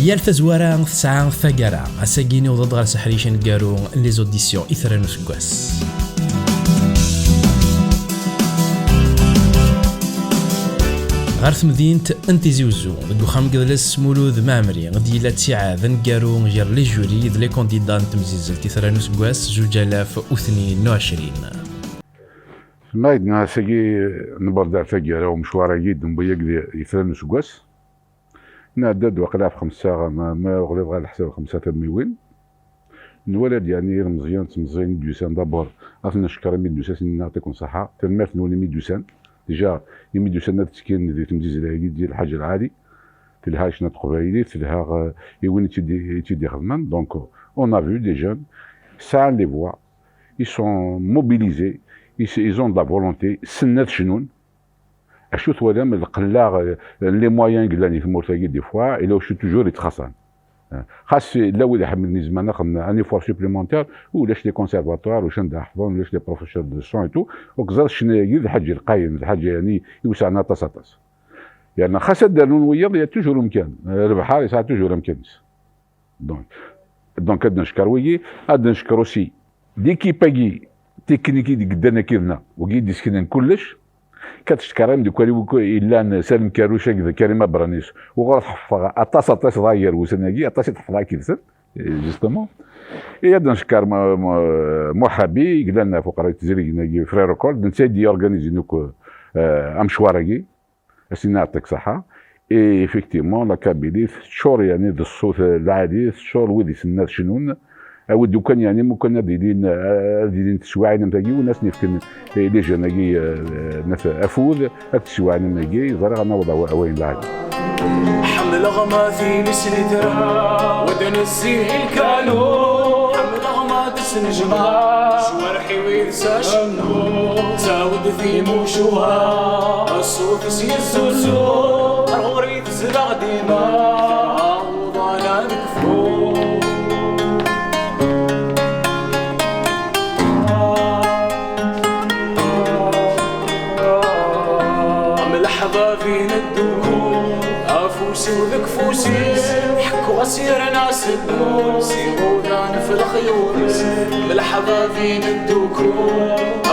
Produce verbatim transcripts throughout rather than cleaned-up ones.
Yal tazwara tesɛa taggara. Ass-agi niweḍ-d ɣer seḥric aneggaru n les auditions Itran n useggas. Ɣer temdint n Tizi Uzzu, deg uxxam n yidles Mulud Mɛemmri, d-yella ttiɛad aneggaru gar les jurys d les candidats n temzizzelt Itran n useggas zuǧ alaf u tnin u ɛecrin. Ma akken ass-agi newweḍ-d ar taggara umecwar-agi d-newwi-agi d Itran n useggas. Nɛedda-d waqila ɣef xemsa, ma, ma ɣliḍ ɣer leḥsab xemsa tamiwin. Nwala-d yeɛni ilemẓiyen d tmeẓẓiyin i d-yusan d'abord, ad ten-neckeṛ imi d-nusa, ad sen-nini yeɛṭikum ṣṣeḥḥa, tanemmirt-nwen imi d-usan. Déjà, imi d-usan ad ttekkin di temzizzelt-agi, di Lḥaǧ Lɛali, telha i ccna n teqbaylit, telha, euh, i win i tt-id-, i tt-id-ixedmen. Donc, on a vu des jeunes, sɛan les voix, ils sont mobilisés, ils, ils ont de la volonté, ssnen ad cnun. Acu twalam, lqella, euh, les moyens i yellan di tmurt-agi, des fois, ila wacu toujours yettxaṣan. Euh, xas la wid iḥemmlen izman axen un effort supplémentaire, ulac les conservatoires, ulac anda ḥefḍen, ulac les professeurs de chant et tout. Donc, ẓer ccna-agi d lḥaǧa lqayen, d lḥaǧa yeɛni iwesɛen aṭas, aṭas. Yeɛni xas ad d-rnun wiyaḍ, il y a toujours umkan. Euh, lebḥer yesɛa toujours amkan-is. Donc, donc ad d-neckeṛ wigi, ad d-neckeṛ aussi l'équipe-agi technique i d-yeddan akkid-nneɣ, wigi i d-iseknan kullec. Kat cekkeṛ imeddukal-iw yellan Salim Karuc akked Karim Abranis, uɣur tḥeffḍeɣ aṭas, aṭas dɣa gar wussan-agi, aṭas i tḥeffḍeɣ akked-sen, justement. Et ad d-neckeṛ Ma-, Ma-, Muḥabi, i yellan ɣef uqerray n tezrigin-agi, Frère Record, d netta i d-yorganizin akk, euh, amecwar-agi. Ad s-nini yeɛṭik ṣṣeḥḥa. Et effectivement, la Kabylie teččur yeɛni d ṣṣut lɛali, teččur wid issnen ad cnun. Awi-d ukan yeɛni mukan ad ilin, ad ilin teswiɛin am tagi, win ad sen-ifken, eh, les jeunes-agi, eh, naf-, afud, akked teswiɛin am tagi, ẓriɣ ad naweḍ awa-, awayen lɛali. Ḥemmleɣ ma tilis littra, wad nezzi lkalu. Ḥemmleɣ ma tesnejmaɛ, cwarḥ-iw i d-sacennu. Tawd timucuha, ṣṣut-is yezzuzu. Ar ɣur-i tezdeɣ dima, awḍan ad kfu. Am leḥbab i nedduku, afus-iw deg ufus-is, ḥekkuɣ-as yerna aseddu, s iɣudan f lexyuḍ-is. Am leḥbab i nedduku,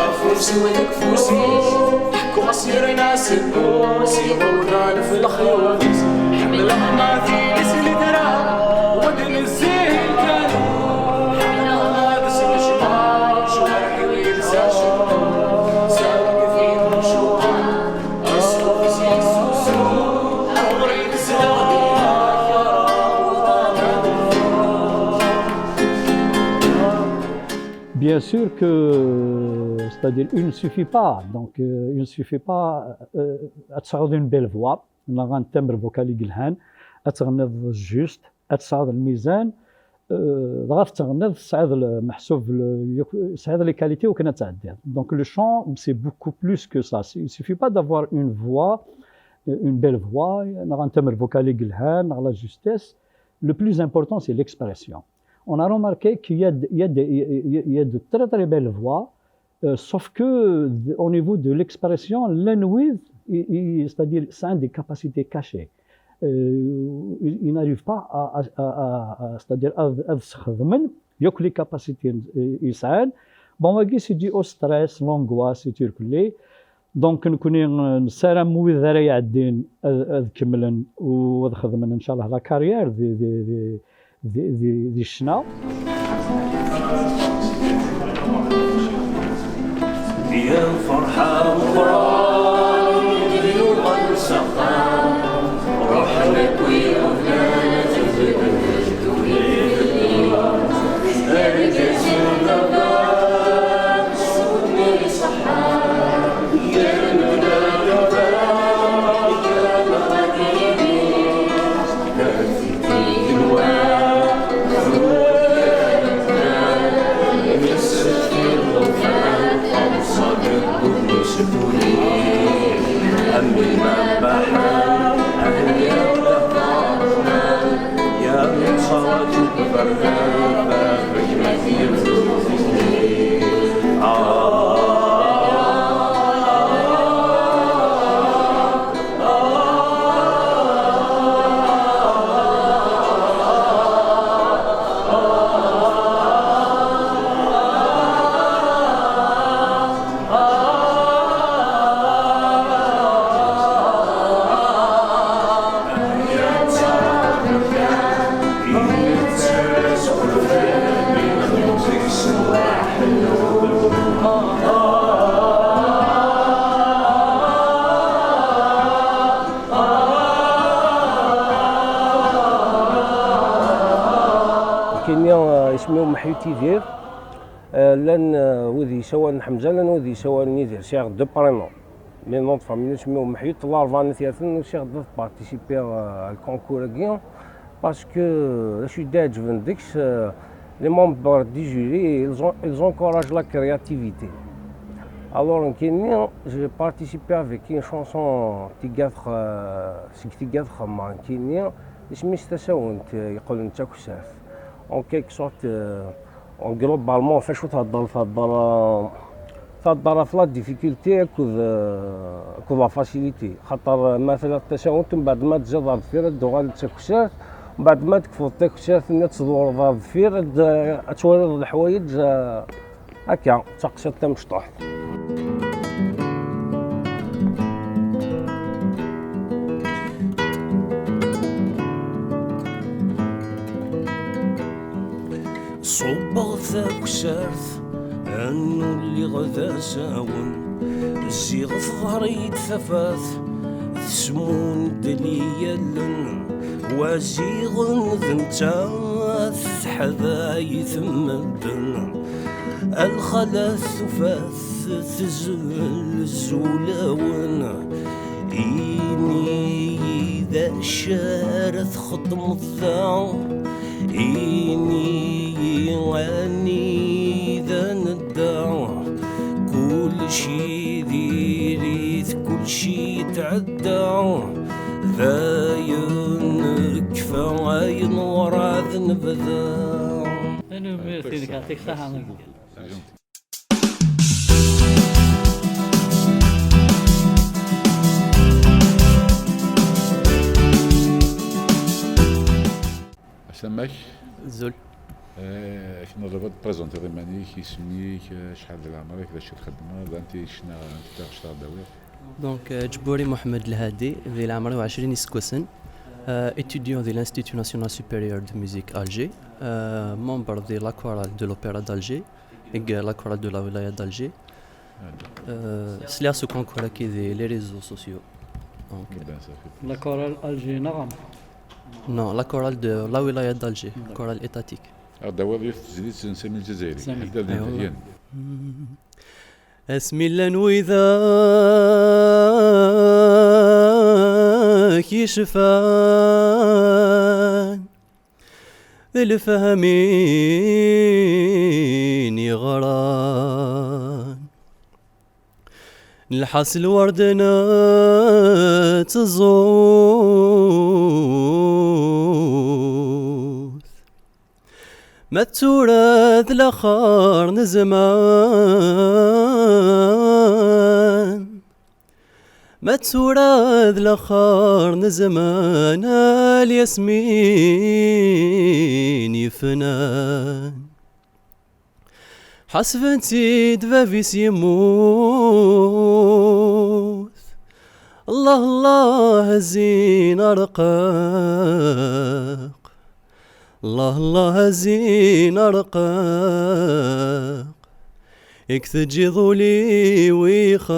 afus-iw deg ufus-is, ḥekkuɣ-as yerna aseddu, s iɣudan f lexyuḍ-is. Ḥemmleɣ ma tilis littra, wad nezzi lkalu. Ḥemmleɣ ma tesnejmaɛ, cwarḥ-iw i d-sacennu. Sawd timucuha, Bien sûr que, c'est-à-dire, il ne suffit pas, donc, euh, il ne suffit pas, euh, ad tesɛuḍ une belle voix, neɣ un timbre vocal i yelhan, ad tɣenniḍ juste, ad tesɛuḍ lmizan, euh, dɣa ad tɣenniḍ tesɛiḍ le-, meḥsub le-, tesɛiḍ les qualités akken ad tɛeddiḍ. Donc le chant, c'est beaucoup plus que ça. Il suffit pas d'avoir une voix, euh, une belle voix, neɣ un timbre vocal i yelhan, neɣ la justesse. Le plus important, c'est l'expression. On a remarqué qu'il y a de, il y a de, il y a de très, très belles voix, euh, sauf que de, au niveau de l'expression, llan wid, i, i, c'est-à-dire, sɛan des capacités cachées. Euh, ils, ils n'arrivent pas à, à, à, à, c'est-à-dire, ad, ad sxedmen yakk les capacités i, i sɛan. Bon, wagi, c'est dû au stress, l'angoisse, et tout. Donc, nekkni, euh, nessaram wid ara iɛeddin ad, ad kemmlen u ad xedmen, inchallah, la carrière di, di, di, di, di, di ccna. Ya lferḥa meqqren, yuɣal s axxam. Ruḥen akk iɣeblan, tebded ddunit. Argaz n baba, ṣṣut-nni iṣeḥḥan. Gar medden, gar medden, gar medden. Meḥyu Tidir, euh, llan, euh, wid yessawalen Ḥemza, llan wid yessawalen Idir. Sɛiɣ deux prénoms. Mais nom de famille isem-iw Meḥyu, ṭṭella rebɛa n yityaten, usiɣ-d ad participiɣ, euh, à le concours-agi, parce que, euh, d acu i d-iɛeǧben deg-s, euh, les membres du jury, ils ont, ils encouragent la créativité. Alors, nekkini, j'ai participé avec une chanson tigad, euh, seg tigad xemmer, nekkini, isem-is Tasawent, euh, yeqqlen d takessart. En quelque sorte, euh, en globalement, ɣef acu thedder, thedder, euh, thedder ɣef la difficulté akked, euh, akked la facilité. Xaṭer, euh, ma tella tasawent, mbeɛd ma tziḍ ar deffir, ad d-tuɣal d takessart, mbeɛd ma tekfeḍ takessart-nni ad tḍewreḍ ar deffir, ad, euh, ad twaliḍ leḥwayeǧ, euh, Akka, d taqsiṭ tamecṭuḥt. Ṣubbeɣ takessart, annu lliɣ d asawen, ziɣ tḍher-iyi-d tafat, tesmun-d liyalen, wa ziɣen d nettat teḥda-yi-t medden. A lxalat tufa-t tezlez ulawen, ini-yi d acu ara txedmeḍ da, ini-yi anida nedda, kullec i diri-t, kullec yetɛedda, dayen nekfa ayen werɛad nebda. Tanemmirt-inek, yeɛṭik ṣṣeḥḥa. Asamak. Zul. Eh, akken ad tprezentiḍ iman-ik, isem-ik, eh, acḥal d leɛmer-ik, d acu txeddmeḍ, d anti ccna, anti taɣect ara d-tawiḍ? Donc, euh, Djbouri Mohamed Lhadi, di leɛmer-iw ɛecrin iseggasen, euh, étudiant di l'Institut National Supérieur de Musique Alger, euh, membre di la chorale de l'Opéra d'Alger, et la chorale de la Wilaya d'Alger. Euh, sliɣ s ukankur-agi di les réseaux sociaux. Donc, la chorale Alger, neɣ? Non, la chorale de la Wilaya d'Alger, chorale étatique. Ad d-tawiḍ yiwet tezlit n Sami Lezzayer. Sami. Ḥedd ad Aywa. Asmi llan widak yecfan, d lefhem-in yeɣran. Lḥaṣel werden ad teẓẓut. Ma d tura d laxer n zzman. Ma d tura d laxer n zzman, a lyasmin yefnan. Ḥasben-tt-id bab-is yemmut. Allah, Allah, a zzin arqaq. Allah, Allah, a zzin arqaq, i k-teǧǧiḍ ul-iw ixaq.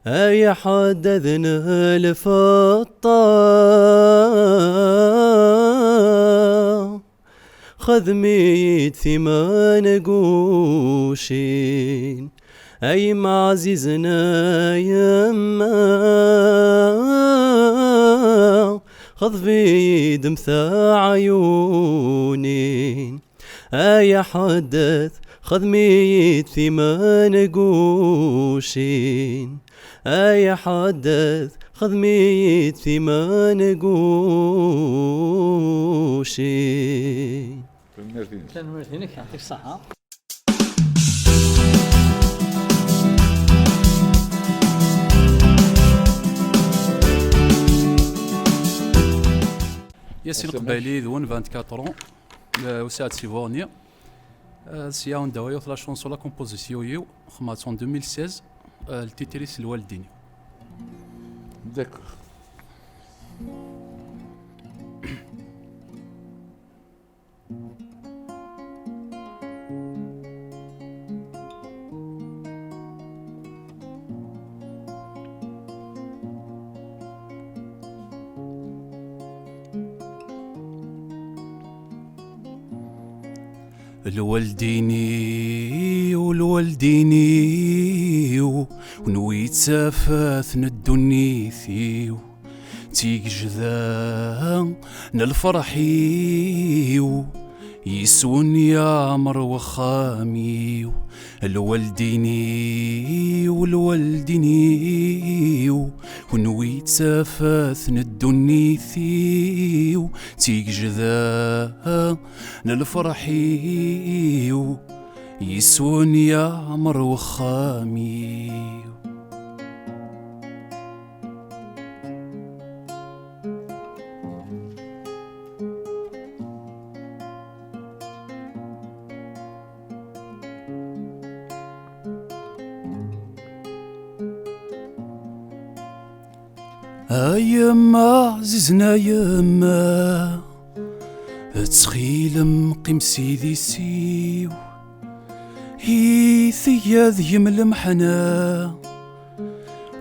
Ay aḥeddad n lfeṭṭa, xdem-iyi-d timengucin, ay imɛazizen, a yemma, xḍeb-iyi-d m teɛyunin. Ay aḥeddad, xdem-iyi-d timengucin. Ay aḥeddad, xdem-iyi-d timengucin. Tanemmirt-inek. Tanemmirt-inek, yeɛṭik ṣṣeḥḥa. Yasin Qbayli, d win vingt-quatre ans, euh, usiɣ-d si Borni. Euh, sya anda wa yiwet la chanson, la composition-iw, xedmeɣ-tt en deux mille seize, euh, le titre-is Lwaldin. D'accord. Lwaldin-iw, lwaldin-iw, kunwi d tafat n ddunit-iw, d tigejda n lferḥ-iw, yis-wen yeɛmer wexxam-iw. Lwaldin-iw, lwaldin-iw, kunwi d tafat n ddunit-iw, d tigejda n lferḥ-iw, yis-wen yeɛmer wexxam-iw. A yemma ɛzizen, a yemma, ttxil-m qqim s idis-iw, i tga deg-m lemḥna,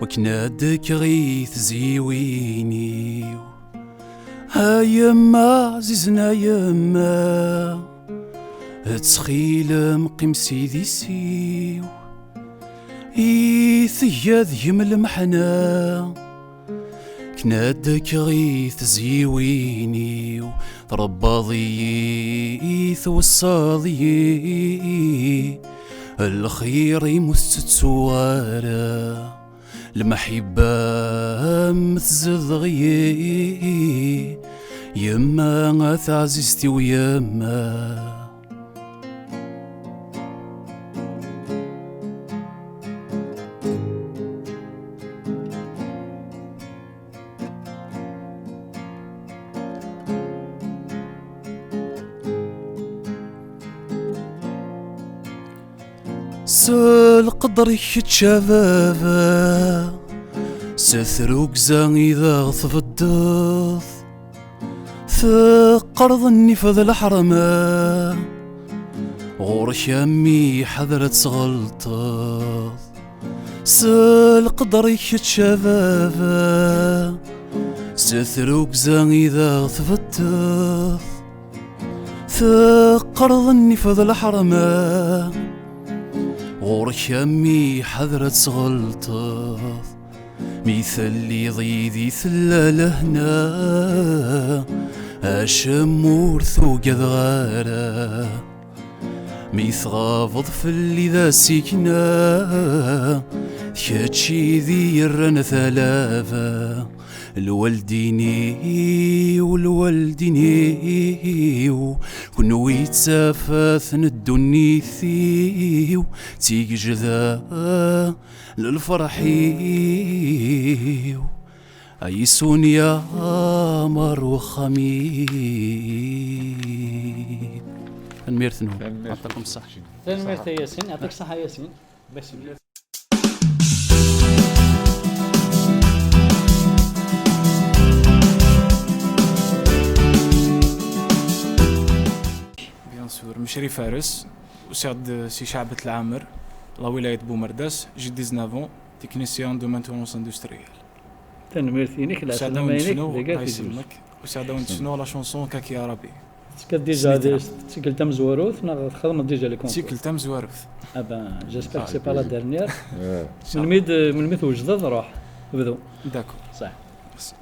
wakken ad d-kkeɣ i tezyiwin-iw. A yemma ɛzizen, a yemma, ttxil-m qqim s idis-iw, i tga deg-m lemḥna, akken ad d-kkeɣ i tezyiwin-iw. Tṛebbaḍ-iyi, twessaḍ-iyi, lxir-im ur t-ttettuɣ ara. Lemḥibba-m tzedɣ-iyi, yemma a taɛzizt-iw, yemma. S lqedr-ik kečč a baba, s trugza i d aɣ-tbeddeḍ, teqqreḍ nnif d leḥrama, ɣur-k a mmi ḥader ad tɣelṭeḍ. S lqedr-ik kečč a baba, s trugza i d aɣ-tbeddeḍ, teqqreḍ nnif d leḥrama, ɣur-k a mmi ḥader ad tɣelṭeḍ. Mi telliḍ yid-i tella lehna, acemma ur t-ugadeɣ ara. Mi tɣabeḍ fell-i d asikna, d kečč i d-yerran talaba. Lwaldin-iw, lwaldin-iw, kunwi d tafat n ddunit-iw, d tigejda n lferḥ-iw, a yis-wen yeɛmer wexxam-iw. Tanemmirt-nwen. Tanemmirt. Yeɛṭikum ṣṣeḥḥa. Tanemmirt a Yasin, yeɛṭik ṣṣeḥḥa a Yasin. Merci. Bien sûr, Mecri Fares, usiɣ-d si Caɛbet Lɛamer, la wilaya de Boumerdas, j'ai dix-neuf ans, technicien de maintenance industrielle. Tanemmirt-inek, lɛeslama-inek, d agaf i zzux. Usiɣ-d ad wen-d-snuɣ la chanson Kaki Arabi. Tettekkeḍ déjà d tikkelt tamezwarut neɣ txedmeḍ déjà les concours? Tikkelt tamezwarut. Ah ben, j'espère que c'est pas la dernière. Melmi d, melmi twejdeḍ, ruḥ, bdu. D'accord. Ṣaḥ. Merci.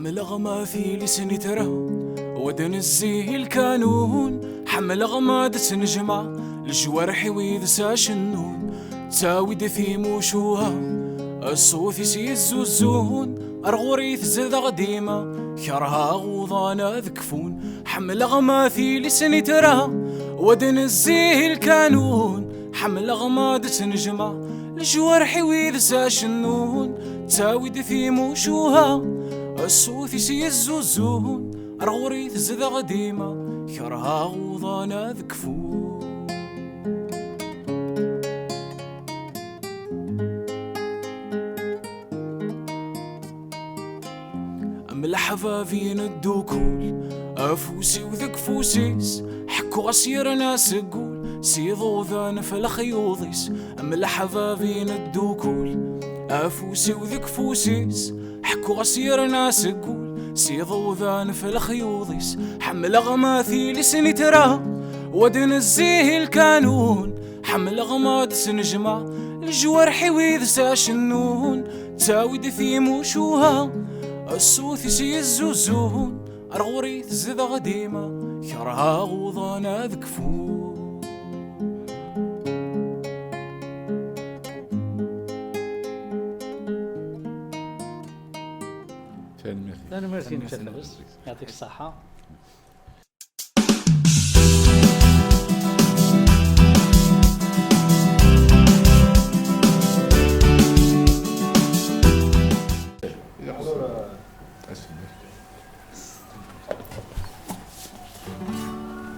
Ḥemmleɣ ma tili snitra, wa d nezzi lkanun. Ḥemmleɣ ma d-tnejmaɛ lejwarḥ-iw yid-s acennun. Ttawi-d timucuha, ṣṣut-is yezzuzun. Ar ɣur-i tezdeɣ dima, kerheɣ uḍan ad kfun. Ḥemmleɣ ma tili snitra, wa d nezzi lkanun. Ḥemmleɣ ma d-tnejmaɛ lejwarḥ-iw yid-s acennun. Ttawi-d timucuha, ṣṣut-is yezzuzun. Ar ɣur-i tezdeɣ dima, kerheɣ uḍan ad kfun. Am leḥbab i neddukul, Afus-iw deg ufus-is, ḥekkuɣ-as yerna seg wul, s iḍudan f lexyuḍ-is, am leḥbab i neddukul. Afus-iw deg ufus-is, ḥekkuɣ-as yerna seg wul, s iḍudan f lexyuḍ-is, ḥemmleɣ ma tili snitra, wa d nezzih lkanun, ḥemmleɣ ma d-snejmaɛ, lejwarḥ-iw i d-sacennun, ttawi-d timucuha, ṣṣut-is yezzuzun. Ar ɣur-i tezdeɣ dima, kerheɣ uḍan ad kfuɣ. Tanemmirt. Tanemmirt-inek a Faris. Yɛṭik ṣṣeḥḥa.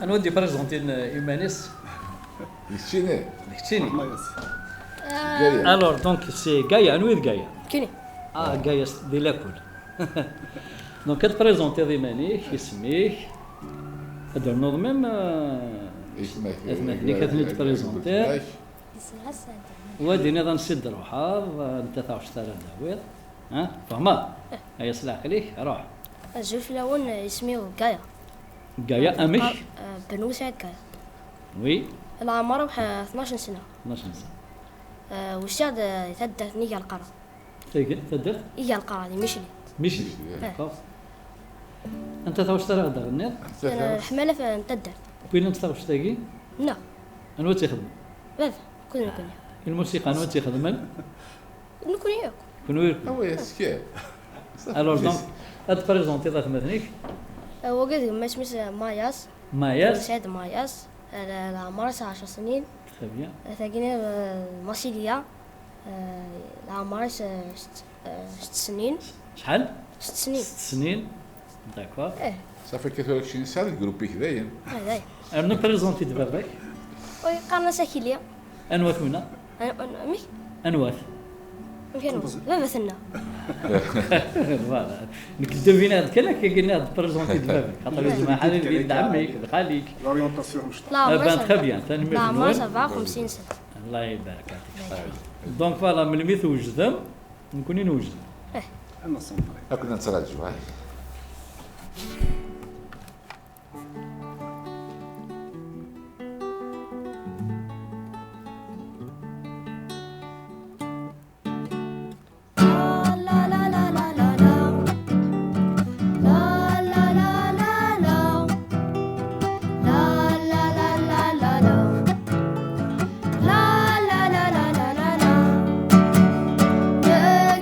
Anwa d-iprezenti iman-is? D keččini. D keččini. Gaïa. Alors, donc, c'est Gaïa. Anwa i d Gaïa? Kini. Ah, Gaïa, di lakul. Donc, ad tprezentiḍ iman-ik, isem-ik. Ad d-ternuḍ même, euh, atmaten-ik, ad ten-id-tprezentiḍ. Wa d-iniḍ ansi d-truḥeḍ, anta taɣect ara d-tawiḍ. Ha? Tfehmeḍ? Aya s leɛqel-ik, ruḥ. Azul fell-awen, isem-iw Gaïa. Gaïa, amek? Qqar-, eh, Benwet Gaïa. Oui. Leɛmer-iw, eh, tnac n sna. Tnac n sna. Eh, usiɣ-d, eh, taddart n Igalqara. Tagi, taddart? Igalqara, di Micli. Micli, eh, d'accord. Anta taɣect ara ɣ-d-ɣenniḍ? Eh, leḥmala f-, n taddart. Win anta taɣect-agi? Neɣ. Anwa tt-ixedmen? Baba, kul nekkni. Lmusiqa, anwa tt-ixedmen? Nekkni akk. Kenwi akk. Awi, askir. Alors, donc, ad tprezentiḍ atmaten-ik? Eh, wagi d gma-s, isem-is, eh, Mayas. Mayas. Saɛid Mayas. Eh, la-, leɛmer-is ɛecra snin. Très bien. Eh, tagi, eh, Masilia. Eh, leɛmer-is, eh, sett, eh, sett snin. Acḥal? Sett snin. Sett snin. D'accord. Eh. Safi akka tura kečči nesɛa deg grupp-ik dayen. Ah, dayen. Rnu présenti-d baba-k. Oui, qqaren-as Akili. Anwa-t winna? An-, an-, amek? Anwa-t? Amek anwa? Baba-tneɣ. Voilà. Nekk deviner-d kan akka, nniɣ-d présenti-d baba-k. Xaṭer yezmer ḥala d ɛemmi-k, d xali-k. L'orientation. Ah ben, très bien. Tanemmirt-nwen. Leɛmer sebɛa u xemsin sna. Allah ibarek. Donc voilà, melmi twejdem, nekkni newjed. Eh. Ad nettṛaju, ay.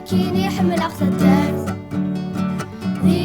Nekkini ḥemmleɣ taddart. Di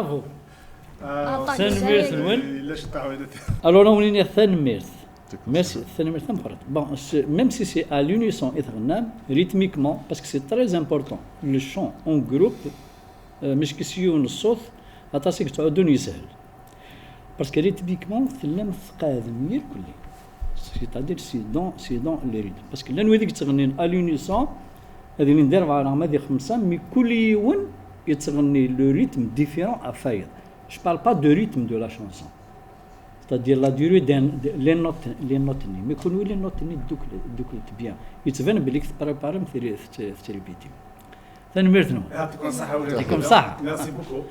Bravo. Tanemmirt-nwen. Alors, ad wen-iniɣ tanemmirt. Merci, tanemmirt tameqqrant. Bon, même si c'est à l'unisson i tɣennam, rythmiquement, parce que c'est très important, le chant en groupe, euh, mačči s yiwen ṣṣut, aṭas i yettɛuddun yeshel. Parce que rythmiquement, tellam tqeɛdem irkelli. C'est-à-dire, c'est dans, c'est dans le rythme. Parce que llan wid i yettɣennin à l'unisson, ad ilin di rebɛa neɣ ma di xemsa, mais kul yiwen yettɣenni le rythme différent à fayeḍ. Je parle pas de rythme de la chanson. C'est-à-dire la durée d'un, de, les notes, les notes-nni. Mais kunwi les notes-nni ddukklet, ddukklet bien. Yettban belli tpréparem tri-, tt-, tettribitim. Tanemmirt-nwen. Merci beaucoup.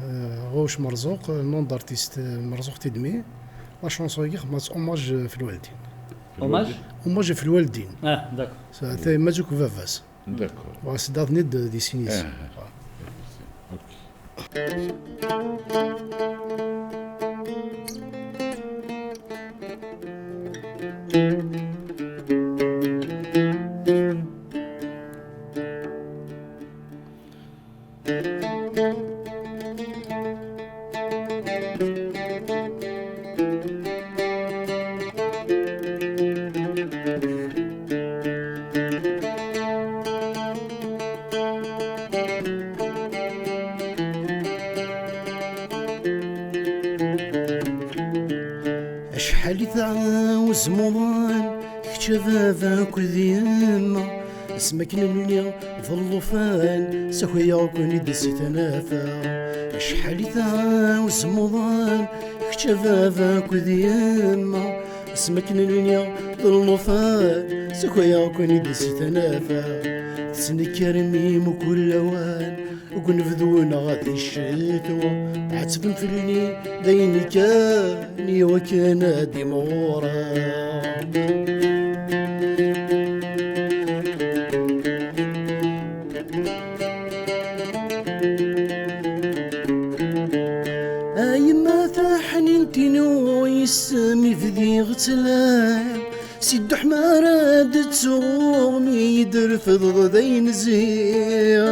Euh, Ɣouc Merzouk, nom d'artiste, euh, Merzouk Tedmi. La chanson-agi xedmeɣ-tt hommage ɣef lwaldin. Hommage? Hommage ɣef lwaldin. Ah, d'accord. Sa-, tayemmat akk baba-s. D'accord. Wa s-, daɣen-id di sin yis. Ah. Ok. Acḥal i tɛawzem uḍan, kečč a baba akked yemma, asmi akken nniɣ d llufan, ssakayeɣ-ken-id si tnafa. Acḥal i tɛawzem uḍan, kečč a baba akked yemma, asmi akken nniɣ d llufan, ssakayeɣ-ken-id si tnafa. Tettnekkarem i mkul lawan, deg unebdu neɣ di ccetwa, tɛettbem fell-i d ayen kan i wakken ad imɣureɣ. A yemma taḥnint-inu, yes-m i bdiɣ ttlaɣ. Si dduḥ mi ara d-ttuɣ, mi yi-d-refdeḍ d ayen ziɣ.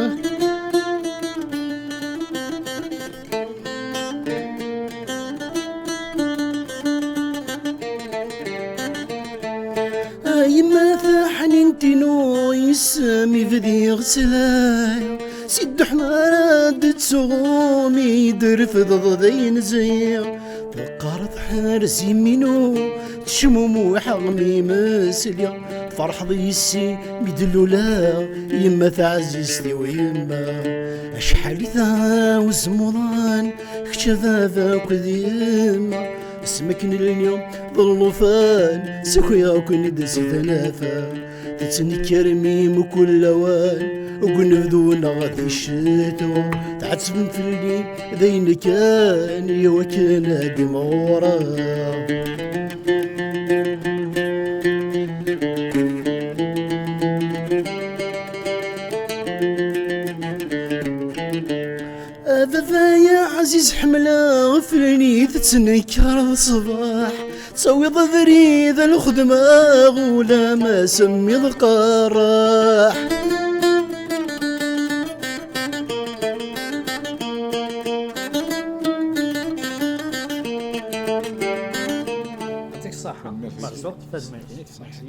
A yemma taḥnint-inu, yes-m i bdiɣ ttlaɣ. Si dduḥ mi ara d-ttuɣ, mi yi-d-refdeḍ d ayen ziɣ. Teqqareḍ ḥrez imi-inu, tecmumuḥeɣ mi m-sliɣ. Tferḥeḍ yis-i mi d-luleɣ, yemma taɛzizt-iw yemma. Acḥal i tɛawzem uḍan, kečč a baba akked yemma. Asmi akken lli d llufan, ssakayeɣ-ken-id si tnafa. Tettnekkarem i mkul lawan, deg unebdu neɣ di ccetwa, tɛettbem fell-i d ayen kan i wakken ad imɣureɣ. A baba ya ɛziz, ḥemmleɣ fell-i tettnekkareḍ ṣṣbeḥ. Tawiḍ abrid a lxedma, ula ma semmiḍ qerreḥ. Yɛṭik ṣṣeḥḥa. Merci. Merzuq, tanemmirt-inek. Merci.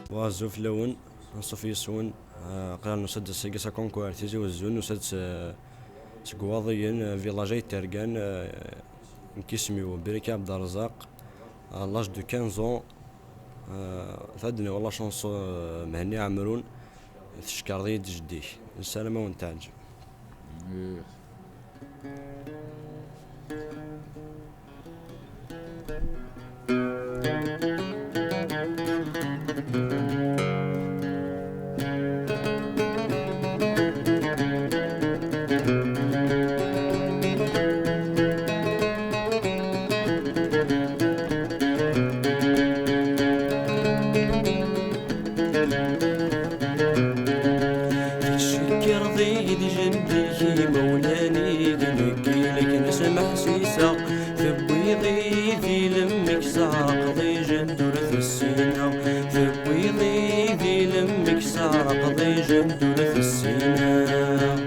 Wa azul fell-awen, anṣuf yes-wen, eh, aql-aɣ nusa-d ass-agi s akunkur ar Tizi Uzzu, nusa-d s, seg Waḍiyen, eh, village ay Tergan, eh, nekk isem-iw Biriki Abderrezzaq, à l'âge de quinze ans, eh, ad d-nawi la chanson, eh, Mhenni Ɛemrun, tcekkreḍ-iyi-d jeddi-k. Nessaram ad wen-teɛǧeb. Tesɛerqeḍ ijen ur tessineɣ, tewwiḍ-iyi di lem-ik, tesɛerqeḍ ijen ur tessineɣ.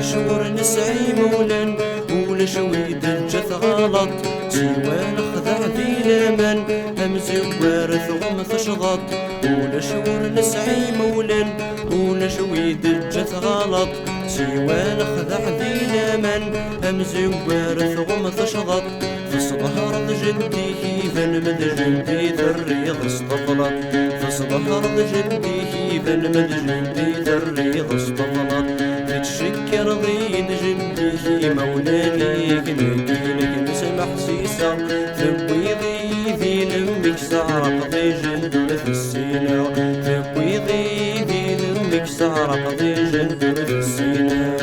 Ulac ur nesɛi imawlan, ulac wi d-teǧǧa tɣalaṭ, siwa lexdeɛ di laman, amziggar tɣum tecḍaṭ. Ulac ur nesɛi imawlan, ulac wi d-teǧǧa tɣalaṭ, siwa lexdeɛ di laman, amziggar tɣum tecḍaṭ. Tesḍehreḍ jeddi-k, iban ma d jeddi terriḍ s ṭṭeflaṭ. Tesḍehreḍ jeddi-k, iban ma d jeddi terriḍ s ṭṭeflaṭ. Tettcekkireḍ-iyi-d jeddi-k, imawlan-ik, nekk-inek nesmeḥsiseɣ. Tewwiḍ-iyi di lem-ik, tesɛerqeḍ ijen ur tessineɣ. Tewwiḍ-iyi di lem-ik, tesɛerqeḍ ijen ur tessineɣ.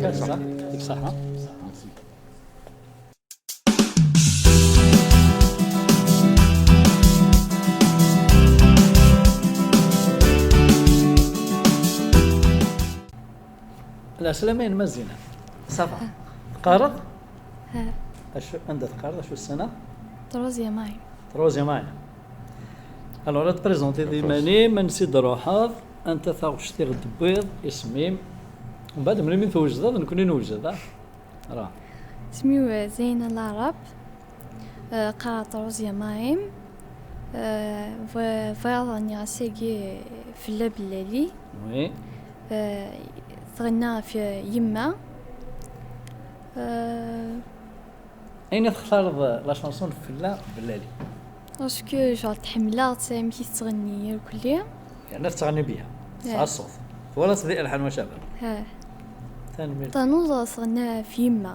Merci. Lɛeslama-inem a Zina. Ça va. Teqqareḍ? Ha. Acu, anda teqqareḍ? Acu ssana? Troisième année. Troisième année. Alors, ad tprezentiḍ iman-im, ansi d-truḥeḍ, anta taɣect i ɣ-d-tewwiḍ, isem-im. Mbeɛd, melmi twejdeḍ, nekkni newjed, ah? Ra. Isem-iw, eh, Zeyna Larab. Eh, qqareɣ troisième année. Eh, bɣi-, bɣiɣ ad ɣenniɣ ass-agi Fella Bellali. Oui. Eh, tɣenna ɣef yemma. Eh, Ayen i textareḍ la chanson Fella Bellali? Parce que, genre, tḥemmleɣ-tt, amek i tettɣenni irkelli. Yerna tettɣenni bien. Tesɛa ṣṣut. Twalaḍ di Elḥan Wacaban? Ha. Tanemmirt. Tanuẓ tɣenna ɣef yemma.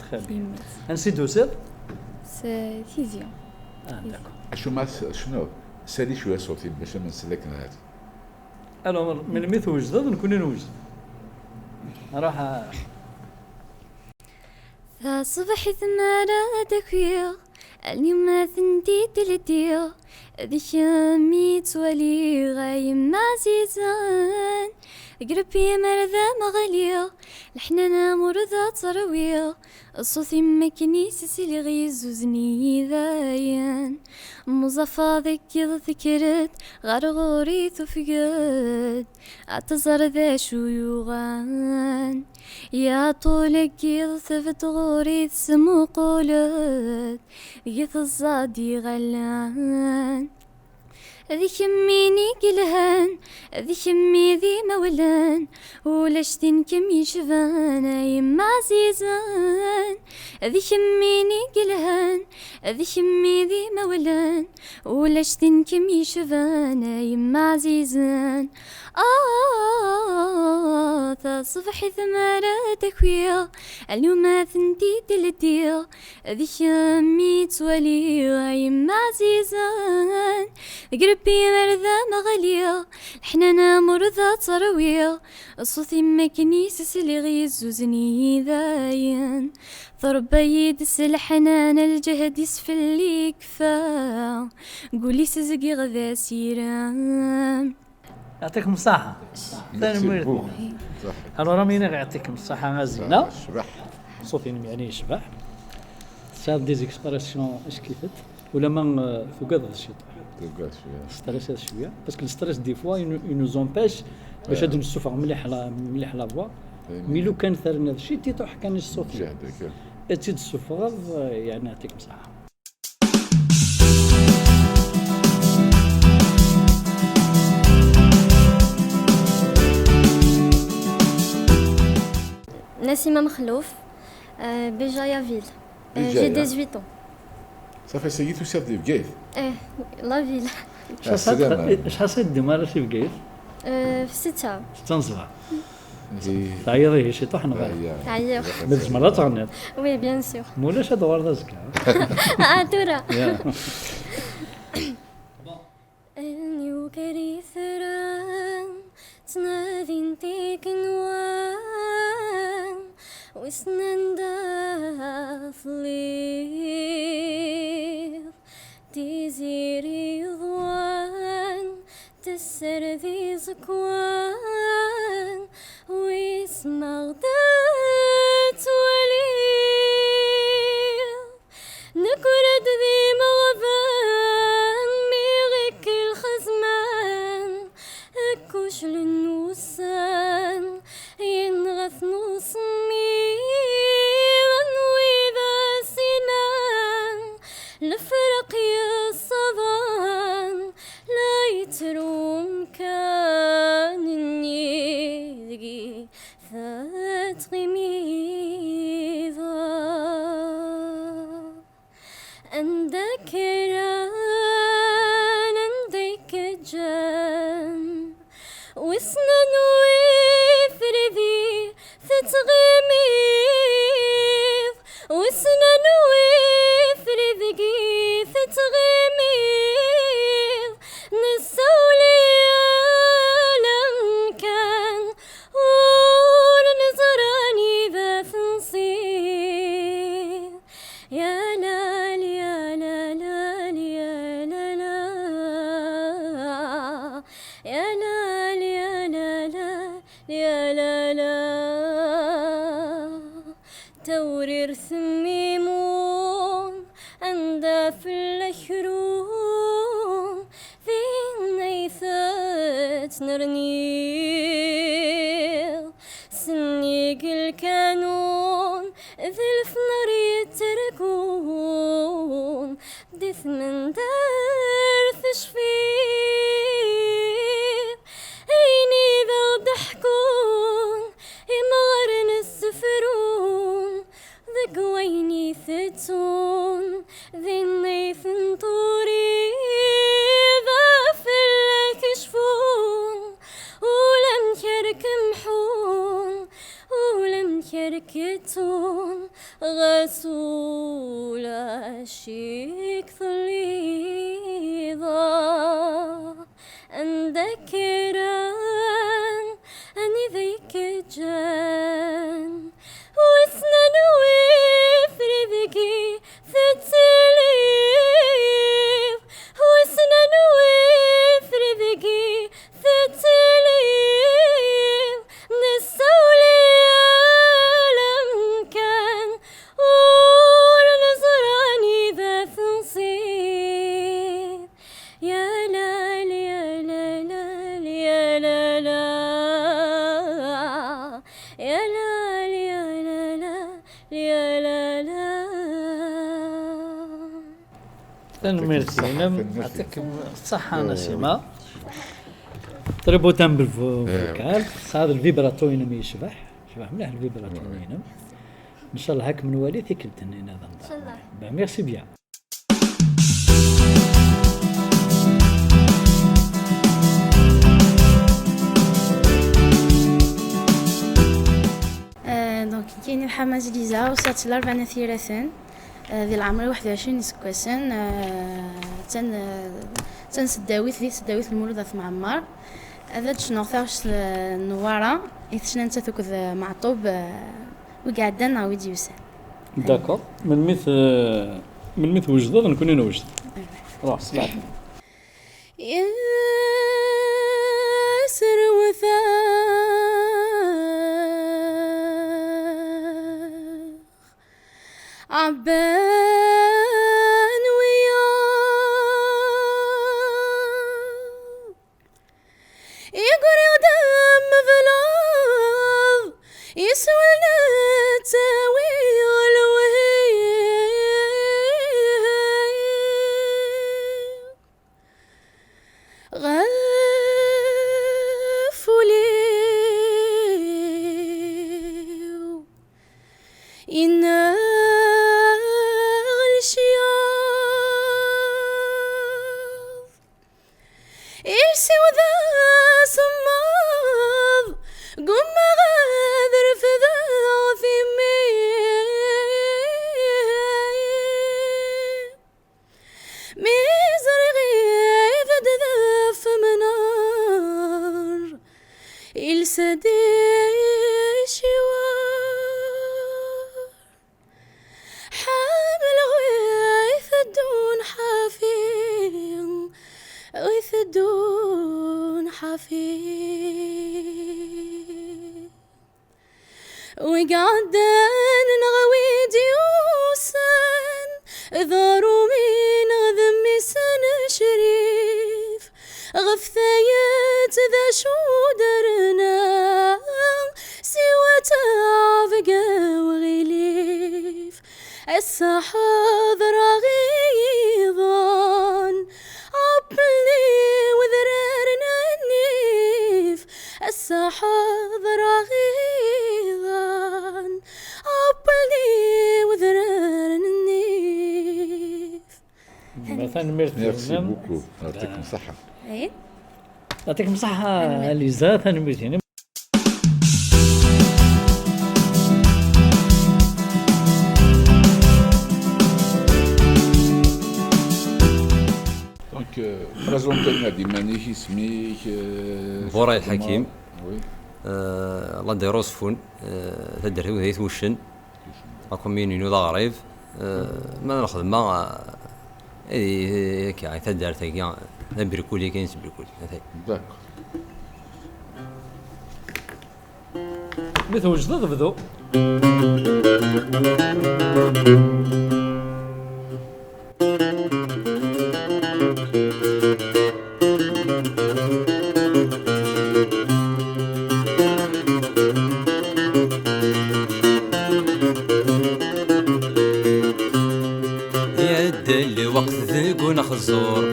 Très bien. Ansi d-tusiḍ? S Tizi. Ah, d'accord. Acu ma s-, tecnuḍ? Sali cwiya ṣṣut-im bac ad nsel akken ad. Alors, melmi twejdeḍ, nekkni newjed. Ruḥ, ah. Taṣebḥit mi ara d-akiɣ, almi ma tent-id-ldiɣ, d kemm i ttwaliɣ, a yemma ɛzizen. Deg Rebbi mi ara d am-ɣliɣ, leḥnana-m ur d ad tt-rwiɣ, ṣṣut-im akken i s-sliɣ yezzuzen-iyi dayen. Muzafa deg yiḍ tekker-d, ɣer ɣur-i tufeg-d, ad tẓer d acu yuɣen. Ya ṭul n yiḍ tebd ɣur-i tesmuqul-d, deg teẓẓad iɣallen. D kemmi i yelhan, d kemmi d imawlan, ulac tin kem yecban, a yemma ɛzizen. D kemmi i yelhan, d kemmi d imawlan, ulac tin kem yecban, a yemma ɛzizen. Ah, taṣebḥit mi ara d-akiɣ, aluma tent-id-ldiɣ, d kemm i ttwaliɣ, a yemma ɛzizen. Deg Rebbi mi ara d am-ɣliɣ, leḥnana-m ur d ad tt-rwiɣ, ṣṣut-im akken i s-sliɣ yezzuzen-iyi dayen. Trebba-yi-d s leḥnana, lǧehd-is fell-i ikfa, gul-is zgiɣ d asirem. Yɛṭikem ṣṣaḥa. Merci beaucoup. Tanemmirt. Alors, am iniɣ yɛṭikem ṣṣaḥa a Zina. Cbeḥ. Ṣṣut-inem yeɛni yecbeḥ. Tesɛiḍ des expressions iskifet. Ulama, euh, tugadeḍ ciṭuḥ. Tugad cwiya. Stressed cwiya. Parce que le stress, des fois, il nous, il nous empêche bac ad nessufeɣ mliḥ la, mliḥ la voix. Mais lukan terniḍ ciṭuḥ kan i ṣṣut-im, ad tt-id-tessufɣeḍ, euh, yeɛni yɛṭikem ṣṣaḥa. Nassima Mexlouf, euh, Béjaïa ville. Euh, j'ai dix-huit ans. Safi, sagi tusiḍ di Bgayet? Eh, la ville. Acḥal sɛiḍ di Bgayet? Euh, setta. Setta n ṣṣbeḥ. Teɛyiḍ ihi ciṭuḥ neɣ? Ɛyiɣ. Ma tzemreḍ ad teɣniḍ? Oui, bien sûr. Ma ulac ad uɣaleḍ azekka. Ah, tura. Allen-iw gar itran ttnadint igenwan, wissen anda telliḍ. Tiziri yeḍwan tesser di Ṣekwan wis ma ɣ-d-ttwaliɣ, nekker-d d imeɣban mi ɣ-ikk lxezman, kuclen wussan yenɣa-ten usemmiḍ n wid as-inan lefraq yessaḍan. La yettru umkan-nni deg i tettɣimiḍ. Anda kkren, anda i k-ǧǧan, wissen anwi fell-i tettɣimiḍ, wissen anwi fell-i deg i tettɣimiḍ. Nessawel i yal amkan, ur neẓri anida tensiḍ. Ya la la, ya la la, ya la la la, ya la la la, ya la la la. Tawrirt n Mimun, anda fell-ak rum, din ay tettnerniḍ. Sennig lkanun d lefner yettergun, di tmendart tecfiḍ. Ayen i d aɣ-d-ḥkun imɣaren ssefrun, deg wayen i tettun, din ay ten-turiḍ, fell-ak cfun, ulamek ara kem-ḥun, ulamek ara k-ttun, ɣas ulac i k-telliḍ. Anda kkren, anida i k-ǧǧan, wissen anwi fell-i deg i tettiliḍ, wissen anwi fell-i deg i tettiliḍ. Nessawel i yal amkan, ur neẓri anida tensiḍ. Ya la la, ya la la, ya la la. Ya la la, ya la la, ya la la. Tanemmirt-inem, yɛṭikem ṣṣeḥḥa Nasima. Très beau timbre vo-, vocal. Tesɛiḍ le vibrato-inem yecbeḥ. Yecbeḥ mliḥ le vibrato-inem. Ncallah ad kem-nwali tikkelt-nni nniḍen. Ncallah. Ben, merci bien. Euh, donc, nekkini Ḥamaz Liza, usiɣ-d si Larebɛa n At Yiraten, euh, di leɛmer-iw waḥed u ɛecrin iseggasen, euh, d tan-, euh, d tanseddawit di tesdawit n Lmulud At Mɛemmer. Ad d-cnuɣ taɣect, euh, n Newwara, i tecna nettat akked, euh, Meɛṭub, euh, wi iɛeddan neɣ wi d-yusan. D'accord. Melmi t-, melmi twejdeḍ, nekkni newjed. Ruḥ, s leɛqel. Yesrewteɣ ɛebban wiyaḍ. I uriɣ-d am ublaḍ, yeswel nettawi lewhi. Ɣef ul-iw yenna ɣel ccyaḍ. Iles-iw d asemmaḍ, gummaɣ ad refdeɣ timmi. Mi ẓriɣ ibedd ɣef mennar, ilsa-d iciwer. Ḥamel ɣ-iteddun ḥafi, ɣ-iteddun ḥafi. Wi iɛeddan neɣ wi d-yusan, d Rumi neɣ d mmi-s n Crif, ɣef tayet d acu d-rnan, siwa ttaɛbga uɣilif. Ass-a ḥeḍreɣ i yiḍan, Apeldi wedrar n nnif. Ass-a ḥeḍreɣ i yiḍan, Apeldi wedrar n nnif. Tanemmirt. Merci beaucoup. Yɛṭikem ṣṣeḥḥa. Yɛṭikem ṣṣeḥḥa, Liza, tanemmirt-inem. Donc, euh, présente-aneɣ-d iman-ik, isem-ik, euh... Buray Lḥakim. Oui. Euh, la Dero Sfun, euh, taddart-iw d Ayt Wuccen. La commune-inu d Aɣrib. Euh, ma nexdem, euh, i, i, akka, i taddart-agi, d abrikuli kan yettbrikuli, atay. D'accord. Mi twejdeḍ, bdu. Iɛedda lweqt deg unexẓur,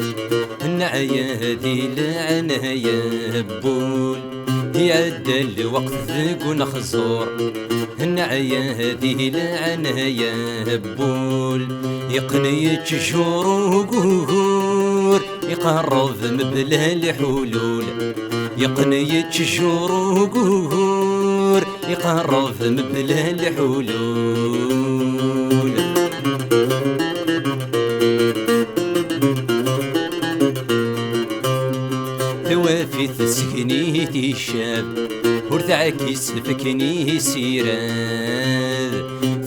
neɛya di leɛnaya n wul. Iɛedda lweqt deg unexẓur, neɛya di leɛnaya n wul. Yeqqen yettjur ugugur, iqerreb mebla lḥulul. Yeqqen yettjur ugugur, iqerreb mebla lḥulul. Twafi tesgen-it icab, ur tɛkis fakken i s-irad.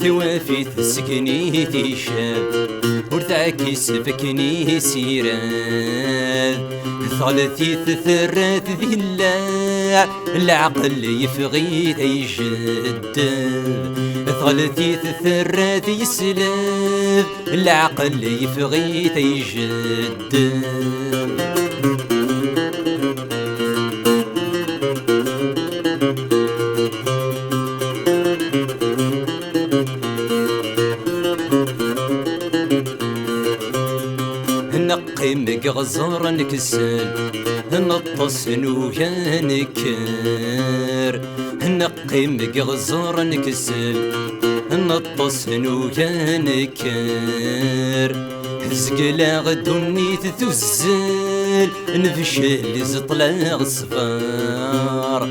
Twafi tesgen-it icab, ur tɛkis fakken i s-irad. Teɣlet-it terra-t di llaɛ, leɛqel yeffeɣ-it ay jedden. Teɣlet-it terra-t yesleb, leɛqel yeffeɣ-it ay jedden. Neqqim deg iɣẓer nkessel, neṭṭes nugi ad nekker. Neqqim deg iɣẓer nkessel, neṭṭes nugi ad nekker. Tezgel-aɣ ddunit tuzzel, nefcel iẓeṭl-aɣ ṣṣber.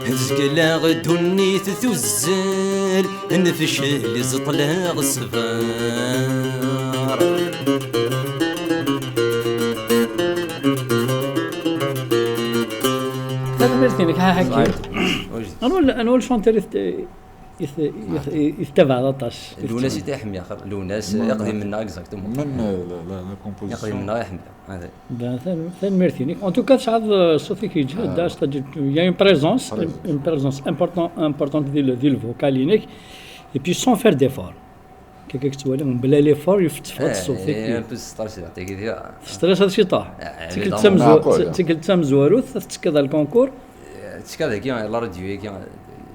Tezgel-aɣ ddunit tuzzel, nefcel iẓeṭl-aɣ ṣṣber. Tanemmirt-inek, ha, Ḥakim. Anwa l-, anwa lchanteur i t-, i t-, i t-, i tettabaɛeḍ aṭas? Lewnas i t-iḥemmel, axir Lewnas, iqdimen-nneɣ, exactement. Même, euh, la, la, la composition. Iqdimen-nneɣ iḥemmel. Ben, tan-, tanemmirt-inek. En tout cas, tesɛiḍ, euh, ṣṣut-ik yeǧhed, c'est-à-dire, il y a une présence, une, une présence important-, importante di le, di le vocal-inek. Et puis, sans faire d'effort. Kaka tettwali, mebla l'effort, yuf-, tetteffeɣ-d ṣṣut-ik. Eh, un peu stress, la, tagi, tga. Stress, ad ciṭuḥ. Eh, tikkelt évidemment. Tamezwa-, tikkelt tamezwarut, ad tettekkiḍ ar lkonkur. Eh, tettekka dagi, la radio-agi,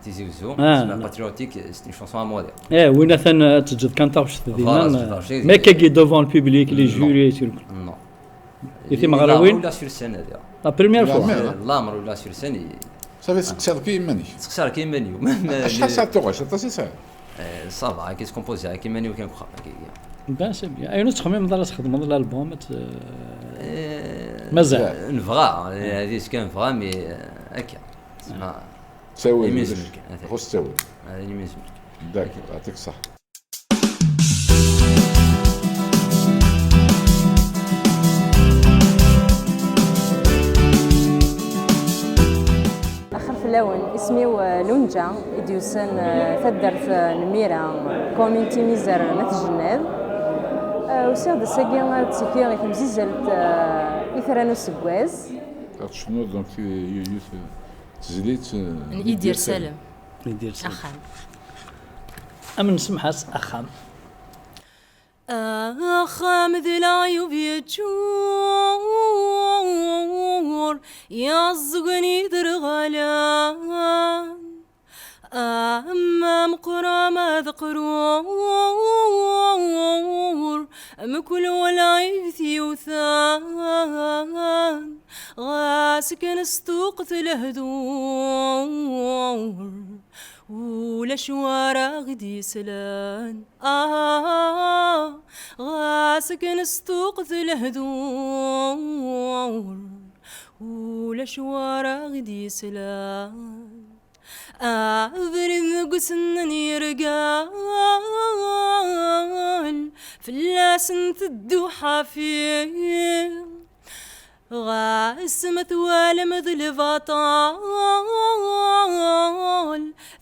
Tizi Uzzu, c'est patriotique, c'est une chanson à modèle. Eh, win atan, euh, teǧǧeḍ kan taɣect dinna, voilà, teǧǧeḍ taɣect dinna. Mais kagi devant le public, les jurys et tout. Non. I timeɣriwin? Lamer ula sur scène, ad. La première fois. Lamer ula sur scène, i... Ça fait teqsiḍ kan iman-ik. Teqsiḍ kan iman-iw. Même, euh, acḥal sɛa tuɣac, aṭas i sɛiḍ? Euh, ça va, akka tkompoziḍ kan iman-iw kan deg uxxam, akka. Ben, c'est bien. Ayen ur tettxemmimeḍ ara txedmeḍ l'album, ad t-, eh, mazal. Nebɣa, eh, ad is kan nebɣa, mais, eh, akka. Ttawil, imi nezmer kan, ata. Xus ttawil. Imi nezmer kan. D'accord, yɛṭik ṣṣeḥḥa. Axir fell-awen, isem-iw, eh, Lunǧa, i d-yusan, eh, taddart, eh, n Mira, commune Timizar n At Jennad. Eh, usiɣ-d ass-agi ad ttekkiɣ i temzizzelt, eh, Itran n useggas. Ad tecnuḍ, donc, y-, y-, y-, Tezlit, eh, n Idir Salem. Idir Salem. Axxam. Am nsemḥ-as axxam. Axxam d leɛyub yeččur, yeɛẓeg n iderɣalen. Ama meqqer ama d qrur, mkul lɛib t-yewtan. Ɣas akken s tuqqt lehdur, ulac wara ɣ-d-yeslan. Ah, ɣas akken s tuqqt lehdur, ulac wara ɣ-d-yeslan. Abrid deg usennan yergal, fell-asen teddu ḥafi. Ɣas ma twalam d lbaṭel,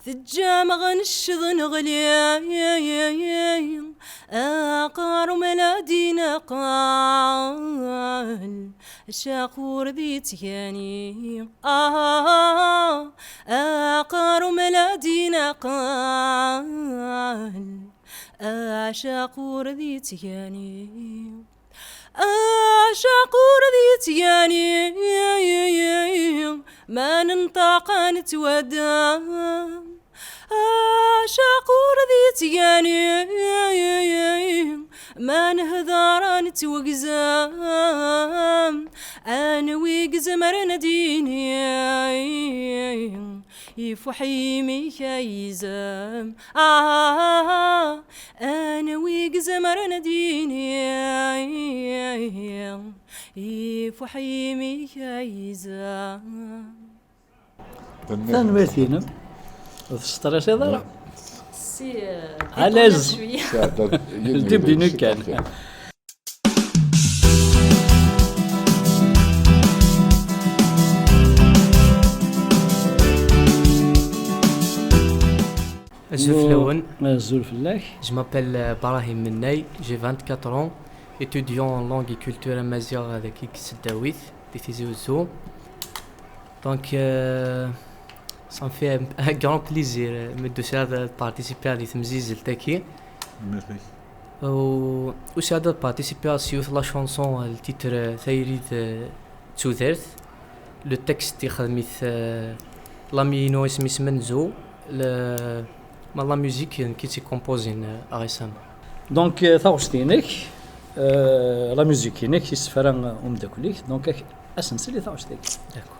teǧǧam ɣ neccḍ neɣli. Aqerru ma la d-inaqal, acaqur di tgani. Ah, aqerru ma la d-inaqal, acaqur di tgani. Acaqur di tgani, ma nenṭaq ad nettwaddam. Acaqur di tgani, ma nehder ad nettwegzam. Anwi izemren ad d-yini, ifuḥ yimi-k a yizem. Ah, anwi izemren ad d-yini, ifuḥ yimi-k a yizem. Tanemmirt-inem. Ur testresiḍ ara? Si, euh, à l'aise. Le début nu kan. Azul fell-awen. Azul fell-ak. Je m'appelle, euh, Brahim Mennay, j'ai vingt-quatre ans, étudiant en langue et culture amazigh avec X Dawit, di Tizi Uzzu. Donc, euh, ça me fait un, un grand plaisir, euh, me de participer à cette temzizelt-agi. Merci. U, usiɣ-d ad participiɣ s yiwet la chanson, euh, le titre, euh, Tayri d, euh, tudert. Le texte ixdem-it, euh, l'ami-inu isem-is Menzo. Le, ma la musique, euh, nekk i tt-ikompozen, euh, récemment. Donc, euh, taɣect-inek, euh, la musique-inek, yessefra, euh, umeddakel-ik. Donc, ak-, ad s-nsel i taɣect-agi. D'accord.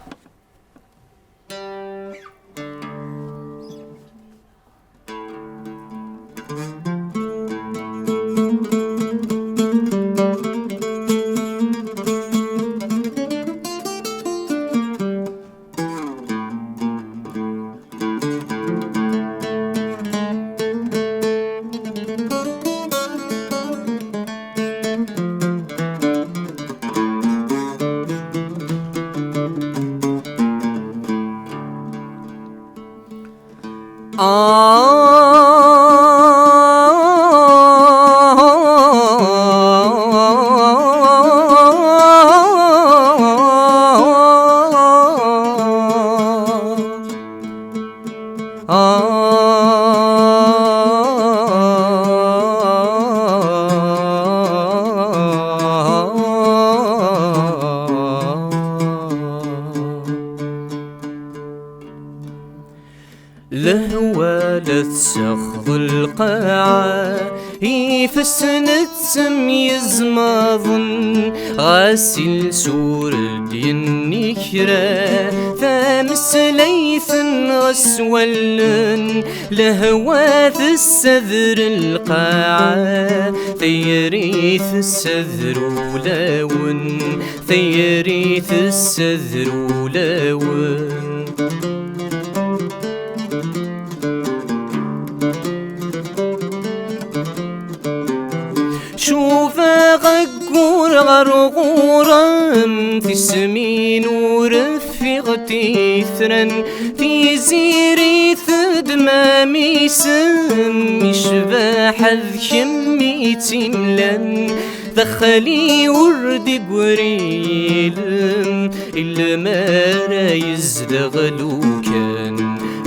Lehwa la tseɣ d lqaɛa, ifessen ttemyezmaḍen, ɣas iles ur d-yenni kra, tameslayt n ɣes wallen, lehwa tessader lqaɛa, tayri tessader ulawen, tayri tessader ulawen. Cubaɣ aggur ɣer ɣur-m, tismin ur ffiɣ titran, tiziri tedmam isem, icbaḥ d kemm i tt-illan. Daxel-i ur d-igrilen, ilmara yezdeɣ lukan,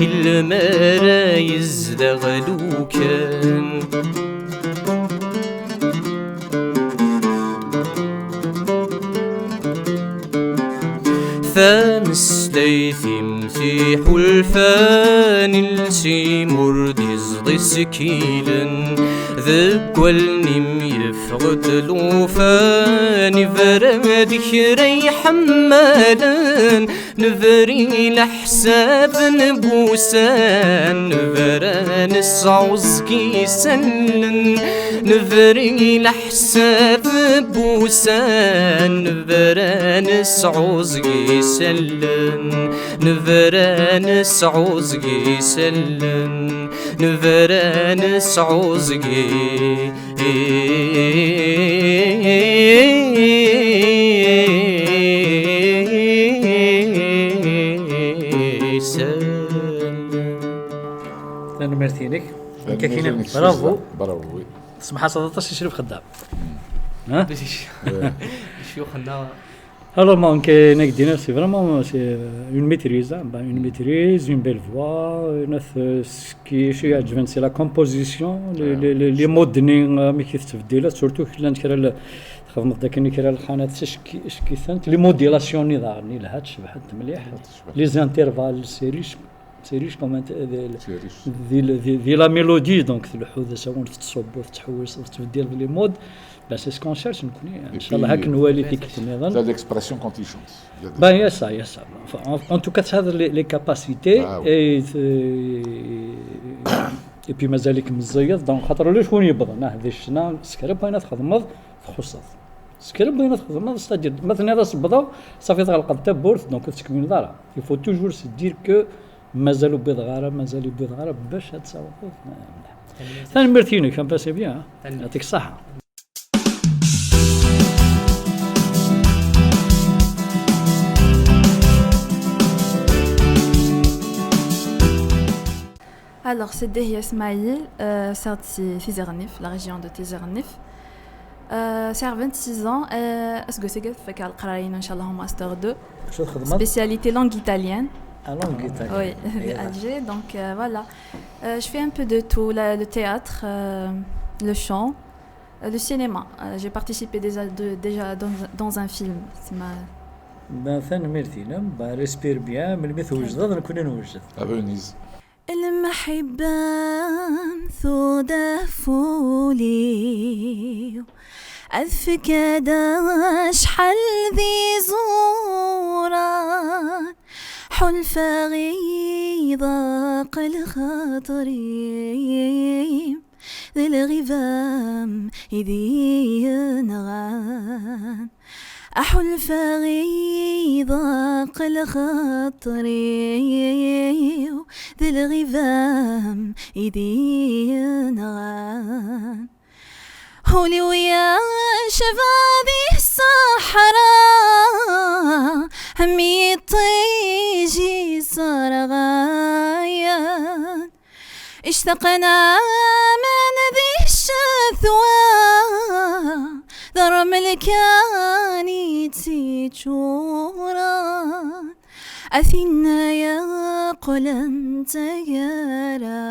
ilmara yezdeɣ lukan. Tameslayt-im tiḥulfan, iles-im ur d-iẓḍi sekilen, deg wallen-im yeffeɣ-d lufan, ibra-d kra iḥemmalen, nebri leḥsab n wussan, nebra nesɛuẓ isallen, nebri leḥsab n wussan, nebra nesɛuẓ isallen, nebra nesɛuẓ isallen, nebra nesɛuẓ isallen. Tanemmirt-inek. Nekk akk-inek, bravo. Bravo, oui. Semḥaseḍ aṭas i crif xeddam. Ccyux-nneɣ. Alors, donc, euh, nekk d-iniɣ, c'est vraiment c'est, euh, une maîtrise, hein, ben, une maîtrise, une belle voix, une, euh, ce qui est chez Advent, c'est la composition, les, les, les, les mots-nni, euh, amek i tettbeddileḍ, surtout llant kra n, txedmeḍ-d akken kra n lxanat, cekki-, cekkit-tent, les modulations-nni daɣen, yelha, tcebḥent mliḥ, les intervalles, c'est riche, c'est riche comme un, di, di, di la mélodie, donc tleḥḥuḍ asawen, tettṣubbuḍ, tettḥewwiseḍ, tettbeddileḍ les mots. Ben, c'est ce qu'on cherche, nekkni. Inchallah, akken nwali tikkelt nniḍen. T'as l'expression quand il chante. Ben, il y a ça, il y a ça. Enfin, en, en tout cas, tesɛiḍ les, les capacités. Ah, oui. Et, euh, et puis mazal-ik meẓẓiyeḍ, donc xaṭer ulac win yewwḍen, ah, di ccna, s kra n wayen ad txedmeḍ, txuṣṣeḍ. S kra n wayen ad txedmeḍ, c'est-à-dire, ma tenniḍ-as wwḍeɣ, safi tɣelqeḍ tawwurt, donc ur tettkemmileḍ ara. Il faut toujours se dire que mazal ur wwiḍeɣ ara, mazal ur wwiḍeɣ ara, bac ad tawḍeḍ. Tanemmirt-inek, am passé bien, hein? Yɛṭik ṣṣeḥḥa. Alors, c'est Dehia Smaïl, euh, sɛiɣ-d si Tizi Ɣennif, la région de Tizi Ɣennif. Euh, sɛiɣ vingt-six ans, euh, aseggas-agi ad fakeɣ leqraya-inu, inchallah, en master deux. Acu txedmeḍ? Spécialité langue italienne. Ah, langue italienne. Oui, à Alger, donc euh, voilà. Euh, je fais un peu de tout, la- le théâtre, euh, le chant, euh, le cinéma. Euh, j'ai participé déjà, de- déjà dans, dans un film. C'est ma... Ben, tanemmirt-inem, ben, respire bien, melmi twejdeḍ, nekkni newjed. À Venise. Lmeḥibba-m tudaf ul-iw, ad fkad acḥal d iẓuran, ḥulfaɣ iḍaq lxaṭer-im, d lɣiba-m i d-yenɣan. Aḥulfaɣ iḍaq lxaṭer-iw, d lɣiba-m i d-yenɣan. Ul-iw yecba di ṣṣeḥra, am yiṭij iẓerɣayen. Ictaqen aman di ccetwa, d rrmel kan i tt-iččuren. A tinna yeqqlen d taggara,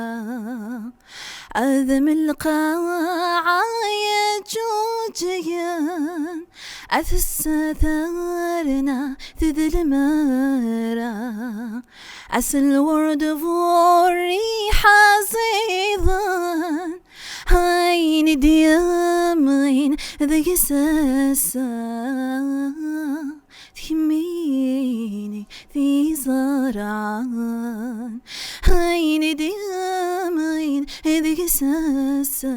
ad m lqaɛa yeǧǧuǧgen, a tessa tarna tedlem ara. Ass lwerd bu rriḥa ẓiḍen, ayen i d-yemɣin deg-s ass-a, d kemmini t-iẓerɛen. Ayen i d-yemɣin deg-s ass-a,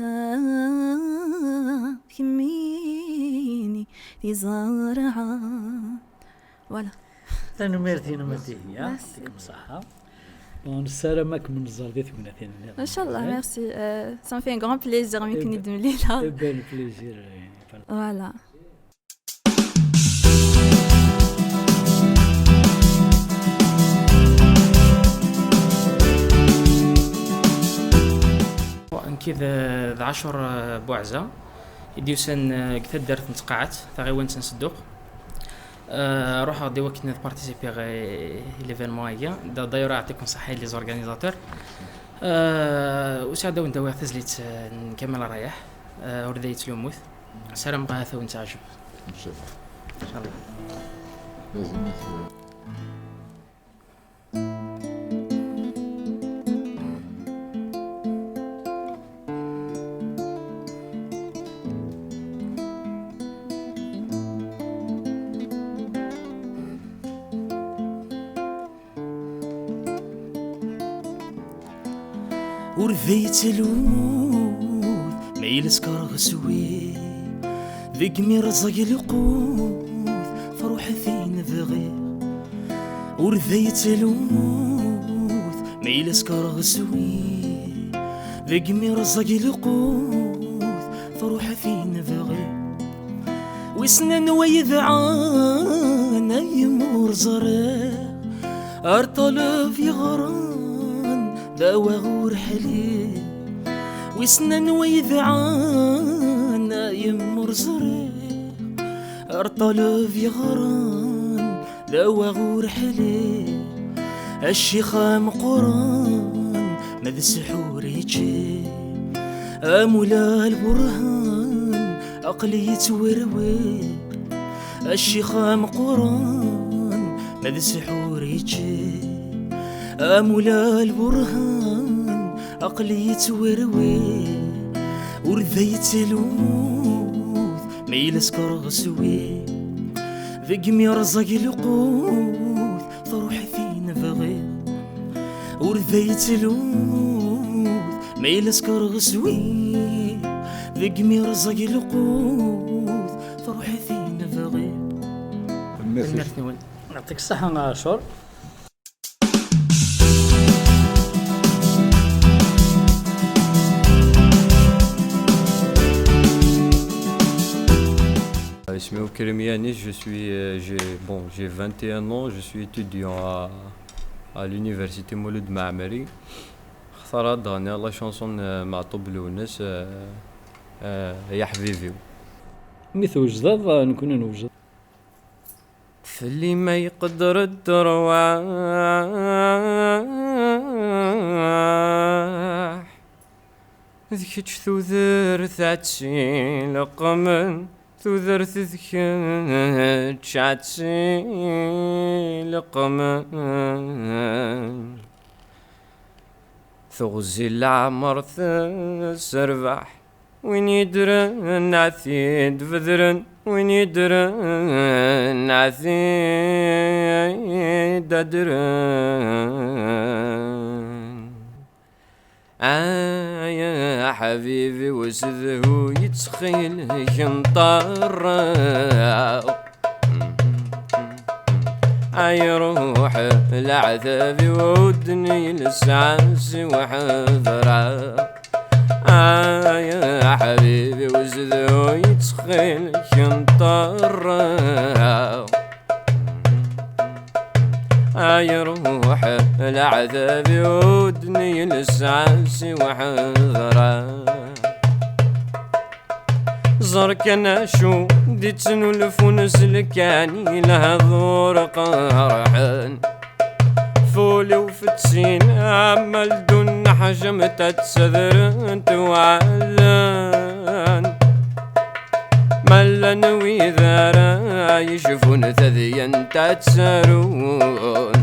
d kemmini t-iẓerɛen. Voilà. Tanemmirt-inem a Dihya. Merci. Yɛṭikem ṣṣeḥḥa. Bon, nessaram ad kem-nẓer di tegnatin nniḍen. Inchallah, merci. Euh, ça me fait un grand plaisir mi ken-id-mlileɣ. Eh ben, le plaisir. Voilà. Nekki d, d Ɛacur, euh, Buɛza. I d-yusan, eh, deg taddart n Tqaɛet, taɣiwant n Sedduq. Eh, ruḥeɣ-d i wakken ad participiɣ i l'événement-agi. Da-, d'ailleurs, aɛṭikum ṣṣeḥḥa i les organisateurs. Eh, usiɣ-d ad awen-d-awiɣ tazlit, eh, n Kamal Rayaḥ, eh, Ur d ay-tt lmut. Ssarameɣ ahat ad awen-teɛjeb. Inchallah. Inchallah. Ur d ay-tt lmut, ma yella skerɣ s wi, deg mi rẓag lqut, truḥ tin bɣiɣ. Ur d ay-tt lmut, ma yella skerɣ s wi, deg mi rẓag lqut, truḥ tin bɣiɣ. Wissen anwa yedɛan ay ur ẓriɣ, ar ṭṭaleb yeɣran d awaɣ ur ḥliɣ. Wissen anwa yedɛan ay ur ẓriɣ, ar ṭṭaleb yeɣran d awaɣ ur ḥliɣ. A ccix ameqqran, ma d sḥur yečči, amulal Burhan, aql-i yettwerwir. A ccix ameqqran, ma d sḥur yečči, amulal Burhan, aql-i yettwerwir. Ur d ay-tt lmut, ma yella skerɣ s wi, deg mi rẓag lqut, truḥ tin bɣiɣ. Ur d ay-tt lmut, ma yella skerɣ s wi, deg mi rẓag lqut, truḥ tin bɣiɣ. Tanemmirt-nwen. Yɛṭik ṣṣeḥḥa a Ɛacur. اسمي كريم يانيس، je suis, euh, j'ai, bon, j'ai vingt et un ans, je suis étudiant à, à l'université Mouloud Mammeri. اخترت غني la chanson, euh, Maɛṭub Lewnes, euh, euh, يا حبيبي. Mi twejdeḍ, nekkni newjed. Fell-i ma iqedder ddrewaḥ, d kečč tudert ad tt-ileqqmen, tudert d kečč ad tt-ileqqmen. Teɣzi leɛmer tesserbaḥ, win yeddren ad t-id-bedren, win yeddren ad t-id-adren. Ay aḥbibi-w, s dhu yettxil-k nṭerreɣ. Ay ruḥ leɛtab-iw, udden-iw lsas-iw ḥedreɣ. Ay aḥbibi-w, s dhu yettxil-k nṭerreɣ. Ay ruḥ leɛtab-iw, udden-iw lsas-iw ḥedreɣ. Ẓer kan acu d-ittnulfun s lkan i lehdur qerḥen. Ful-iw fettin, am aldun neḥjamt ad tt-adrent uɛellan. Ma llan wid ara yecfun tadyant ad tt-arun.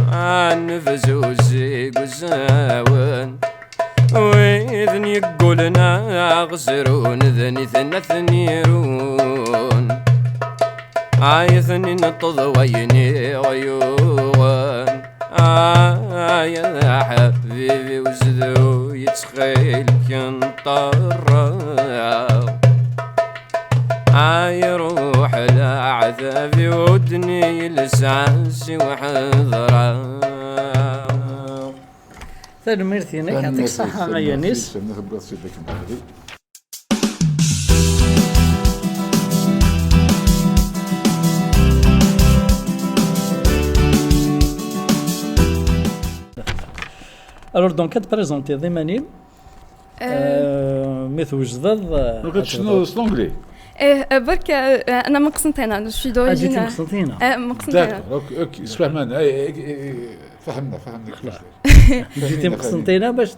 Ad nebzu seg uzawen. Widen yeggulen aɣ zrun, d nitni ad ten-irun. Ay ten-ineṭṭeḍ wayen i ɣ-yuɣen. Ay aḥbibi-w, s dhu yettxil-k nṭerreɣ. Ay ruḥ leɛtab-iw, udden-iw lsas-iw ḥedreɣ. Tanemmirt-inek, yɛṭik ṣṣeḥḥa a Yanis. Tanemmirt-ik, tanemmirt, tewwiḍ-tt-id akken teqbel. Alors, donc, ad d-prezentiḍ iman-im? آه، مي توجدض، آه، Donc, tu chantes l'anglais. ايه، آه، برك، آه، انا من قسنطينه، je suis d'origine. من قسنطينه. آه، من قسنطينه. D'accord, ok, ok, سفهمان. فهمنا، فهمنا كيفاش. جيتي من قسنطينه باش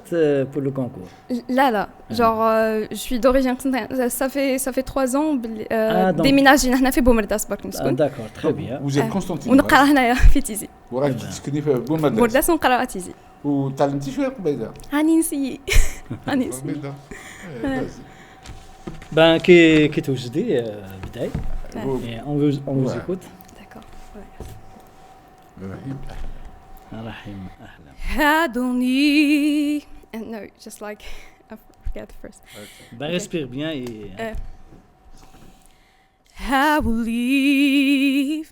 pour le concours. لا لا، genre, je suis d'origine قسنطينه. Ça fait, ça fait trois ans بلي déménagé هنا في بومرداس برك نسكن. D'accord, très bien. Vous êtes constantinoise. ونقرا هنايا في تيزي. وراك تسكني في بومرداس. بومرداس ونقرا تيزي. وتعلمتي شويه قبيله؟ راني نسيي. راني نسيي. بان كي كي توجدي، آه، بداي. On vous écoute. D'accord. رحيم اهلا. رحيم اهلا. هادوني. No, just like, I forget the first. Bah, respire bien et. I will leave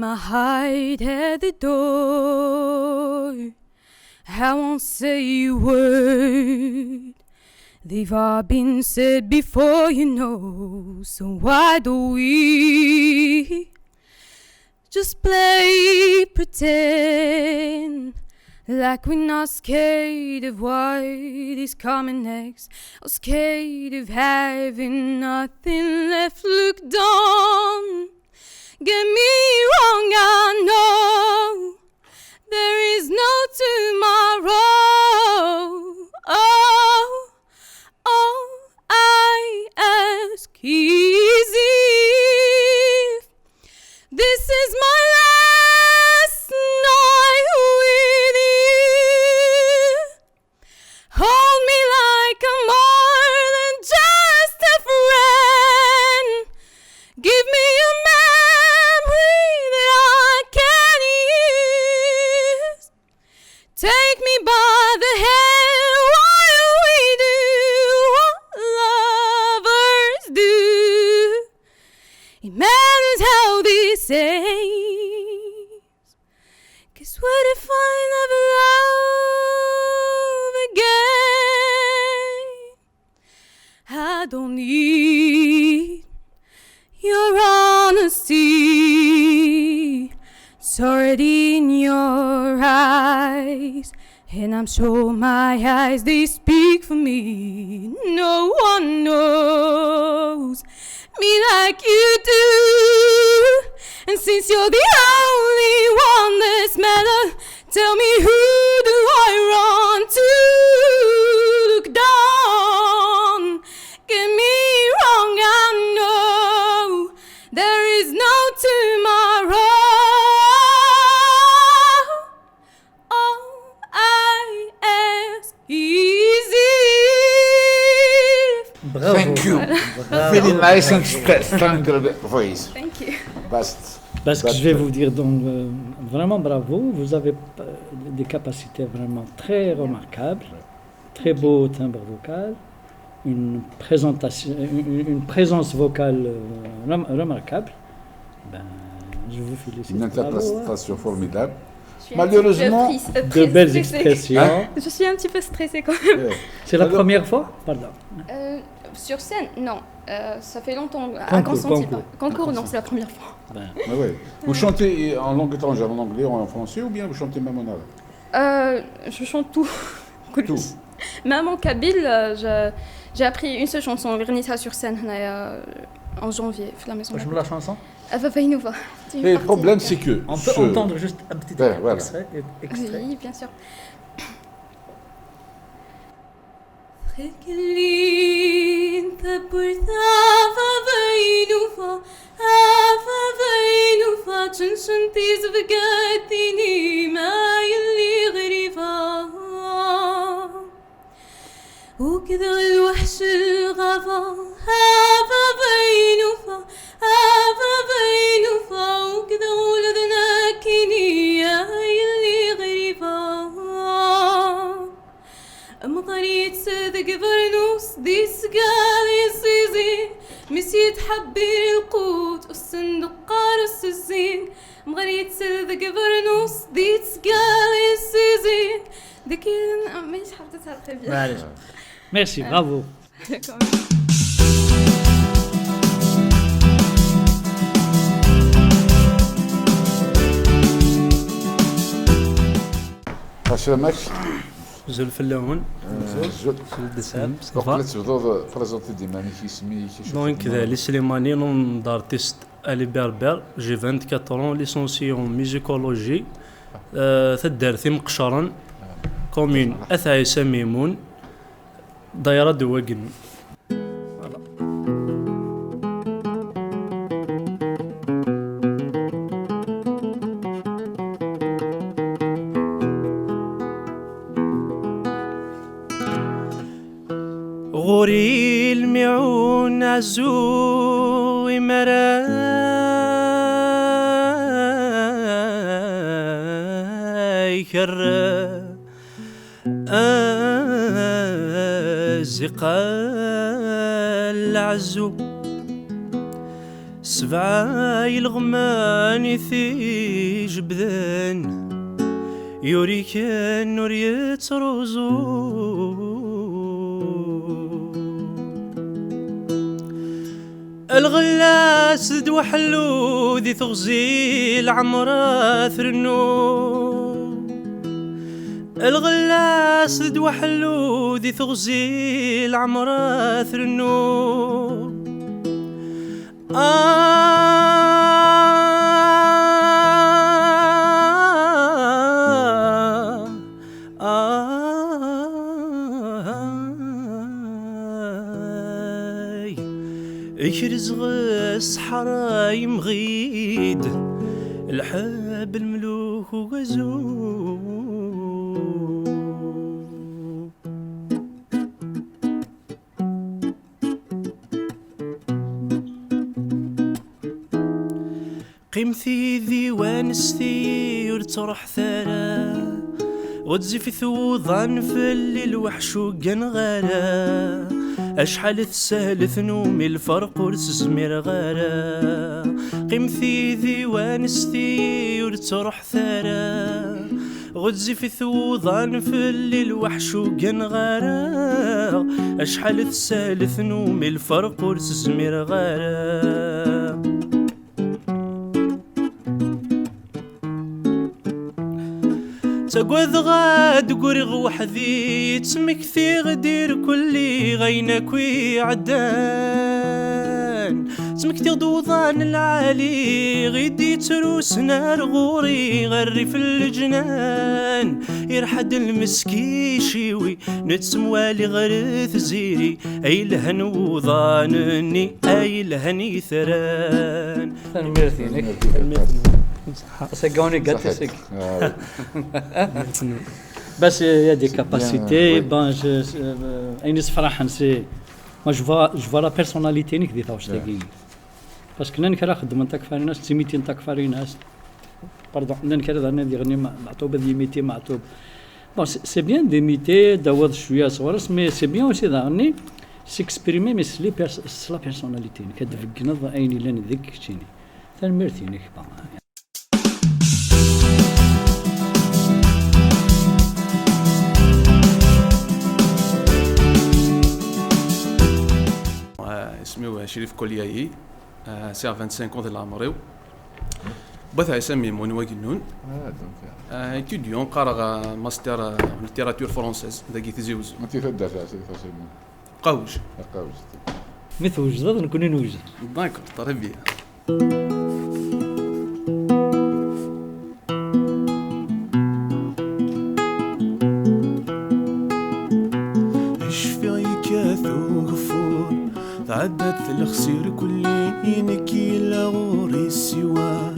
my heart at the door. I won't say a word. They've all been said before, you know. So why do we just play pretend like we're not scared of what is coming next, or scared of having nothing left? Look, don't get me wrong, I know there is no tomorrow. Oh, all I ask is if this is my last night with you. Hold me like I'm more than just a friend. Give me a memory that I can use. Take me by the hand while we do what lovers do. It matters how they say, 'cause what if I never love again? I don't need your honesty. It's already in your eyes. And I'm sure my eyes, they speak for me. No one knows me like you do. And since you're the only one that's matter, tell me, who do I run to? Look, don't get me wrong, I know there is no tomorrow. All I ask is if. Bravo. Thank you. Bravo. Very nice and stra- strong voice. Thank you. Best. Parce que je vais vous dire, donc, euh, vraiment bravo, vous avez euh, des capacités vraiment très remarquables, très beau timbre vocal, une présentation, une, une présence vocale euh, rem- remarquable. Ben, je vous félicite. Une Bravo, hein. Interprétation formidable. Je suis un petit peu Malheureusement, prise- euh, De prise- belles stressée. Expressions. Hein? Je suis un petit peu stressée quand même. Euh, C'est la alors- première fois ? Pardon. Euh, sur scène, non. Euh, ça fait longtemps. À Concours, Constantine. concours. Concours, non, c'est la première fois. Ben, Ah ouais. Vous chantez en langue étrangère, en anglais, en français, ou bien vous chantez même en arabe? Euh, je chante tout. Tout. Même en kabyle, euh, je- j'ai appris une seule chanson, غنيتها sur scène هنايا, euh, en janvier في la maison. واش من la chanson ? Ava Vainova. Et le problème, c'est que On peut ce- entendre juste un petit Ben, voilà. extrait. Extrait. Oui, bien sûr. خليك اللي انت برد، افا فينوفا، افا فينوفا، تنشن تيز بقاتيني ما يلي غريبة. وكذا الوحش الغابة، افا فينوفا، افا فينوفا، وكذا ولدنا كيني يا يلي غريبة. مغريت دق برنوس دي سقال يسيزين، مسيت حبير القوت والصندوق قارس الزين. مغريت دق برنوس دي سقال يسيزين. ديك ماشي حفظتها très bien. معليش. Merci, bravo. عسلامك. Azul fell-awen. Azul. Azul d-tesɛam. Uqbel ad tebduḍ, présenter-d iman-ik, isem-ik, acu Donc, d txeddmeḍ? Ɛli Slimani, nom d'artiste Ali Berber, j'ai vingt-quatre ans, licencié en musicologie, euh, taddart Imqecren, commune At Ɛisa Mimun, dayra d Wagenni. Ɣur-i lmiɛun ɛezzu imara ikerr aziqal ɛezzu. Sebɛa ileɣman i t-ijebden, yuriken ur yettruẓu. Lɣella-s d weḥlu di teɣzi leɛmer trennu. Lɣella-s d weḥlu di teɣzi leɛmer trennu. Ah, ah, ay, ikrez ɣer ṣṣeḥra yemɣi-d lḥeb lmluk ugazu. Qqimet yid-i wanesti ur ttruḥet ara. Ɣezzifit wuḍan fell-i lweḥc ur gganeɣ ara. Acḥal tessahel tnumi lferq ur s-zmireɣ ara. Qqimet yid-i wanesti ur ttruḥet ara. Ɣezzifit wuḍan fell-i lweḥc ur gganeɣ ara. Acḥal tessahel tnumi lferq ur s-zmireɣ ara. Ttagadeɣ ad d-ggriɣ weḥd-i, ttmektiɣ-d irkelli ayen akk iɛeddan. Ttmektiɣ-d uḍan lɛali i d-ittrusen ar ɣur-i, ɣer rrif n leǧnan. Irḥa-d lmesk iciwi, nettemwali ɣer tziri, ay lhan wuḍan-nni, ay lhan yitran. Tanemmirt-inek. Tanemmirt-nwen. Ṣṣeḥḥa. Ass-agi ur negga Ṣaḥit. Tisik. Ah, oui. Bas, il y a des C'est bien, capacités, oui. Bon, je, je, euh, ayen yessefraḥen, c'est, moi, je vois, je vois la personnalité-inek di taɣect-agi. Parce que llan kra xeddmen takfarinas, ttimitin takfarinas. Pardon, llan kra daɣen ad yeɣni Ma-, Meɛtub, ad yimiti Meɛtub. Bon, c'est, c'est bien d'imiter, d'avoir cwiya sɣur-s, mais c'est bien aussi daɣen s'exprimer, mais s les pers-, s la personnalité-inek, ad d-tbeggneḍ ayen yellan deg keččini. Tanemmirt-inek, bon. Euh, isem-iw Crif Kolyayi, euh, sɛiɣ vingt-cinq ans di leɛmer-iw. Wat Ɛisa Mimun Wagennun. Ah, donc, euh, étudiant, qqareɣ, euh, master, euh, en littérature française, dagi Tizi Wezzu. Anti taddart, Ɛisa Mimun? Qawj. Qawj. Mi twejdeḍ, nekkni newjed. D'accord, très bien. Cfiɣ yekkat ugeffur, tɛedda-d tlexsi irkelli, nekk yella ɣur-i ssiwan.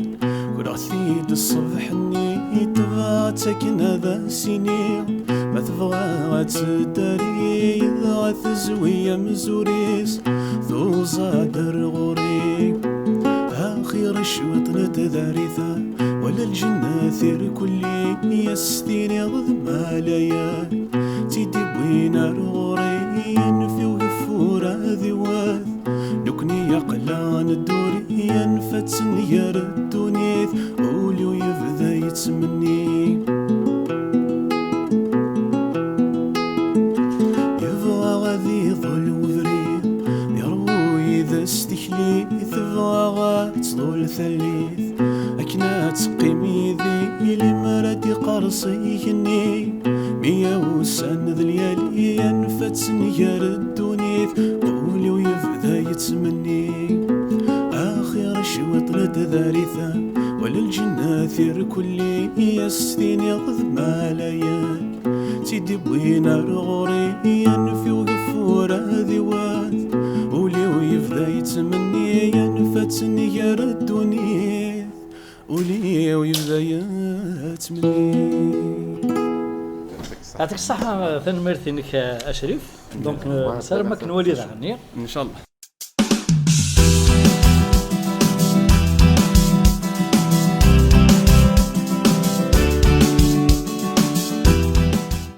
Greɣ-t-id ṣṣbeḥ-nni, tebɣa akken ad as-iniɣ, ma tebɣa ad teddari, dɣa tezwi amzur-is, tuẓa-d ar ɣur-i. Axir cwiṭ n tdarita, wala lǧennet irkelli, i as-tiniḍ d malayan, tt-id-iwwin ar ɣur-i, anef i ugeffur ad iwet. Nekkni aql-aɣ neddur, anef ad tenger ddunit, ul-iw yebda yettmenni. Yebɣa ad iḍul webrid, yerwu yid-s tikli, tebɣa ad tḍul tallit, akken ad teqqim yid-i, limer ad iqerṣ igenni. Iyawsan d lyali anef ad tenger ddunit, ul-iw yebda yettmenni. Axir cwiṭ n tdarita wala lǧennet irkelli, i as-tiniḍ d malayen tt-id-iwwin ar ɣur-i, anef i ugeffur ad iwet. Ul-iw yebda yettmenni, anef ad tenger ddunit, ul-iw yebda yettmenni. Yɛṭik ṣṣeḥḥa, tanemmirt-inek a Crif. Donc, nessaram ad k-nwali daɣen. Inchallah.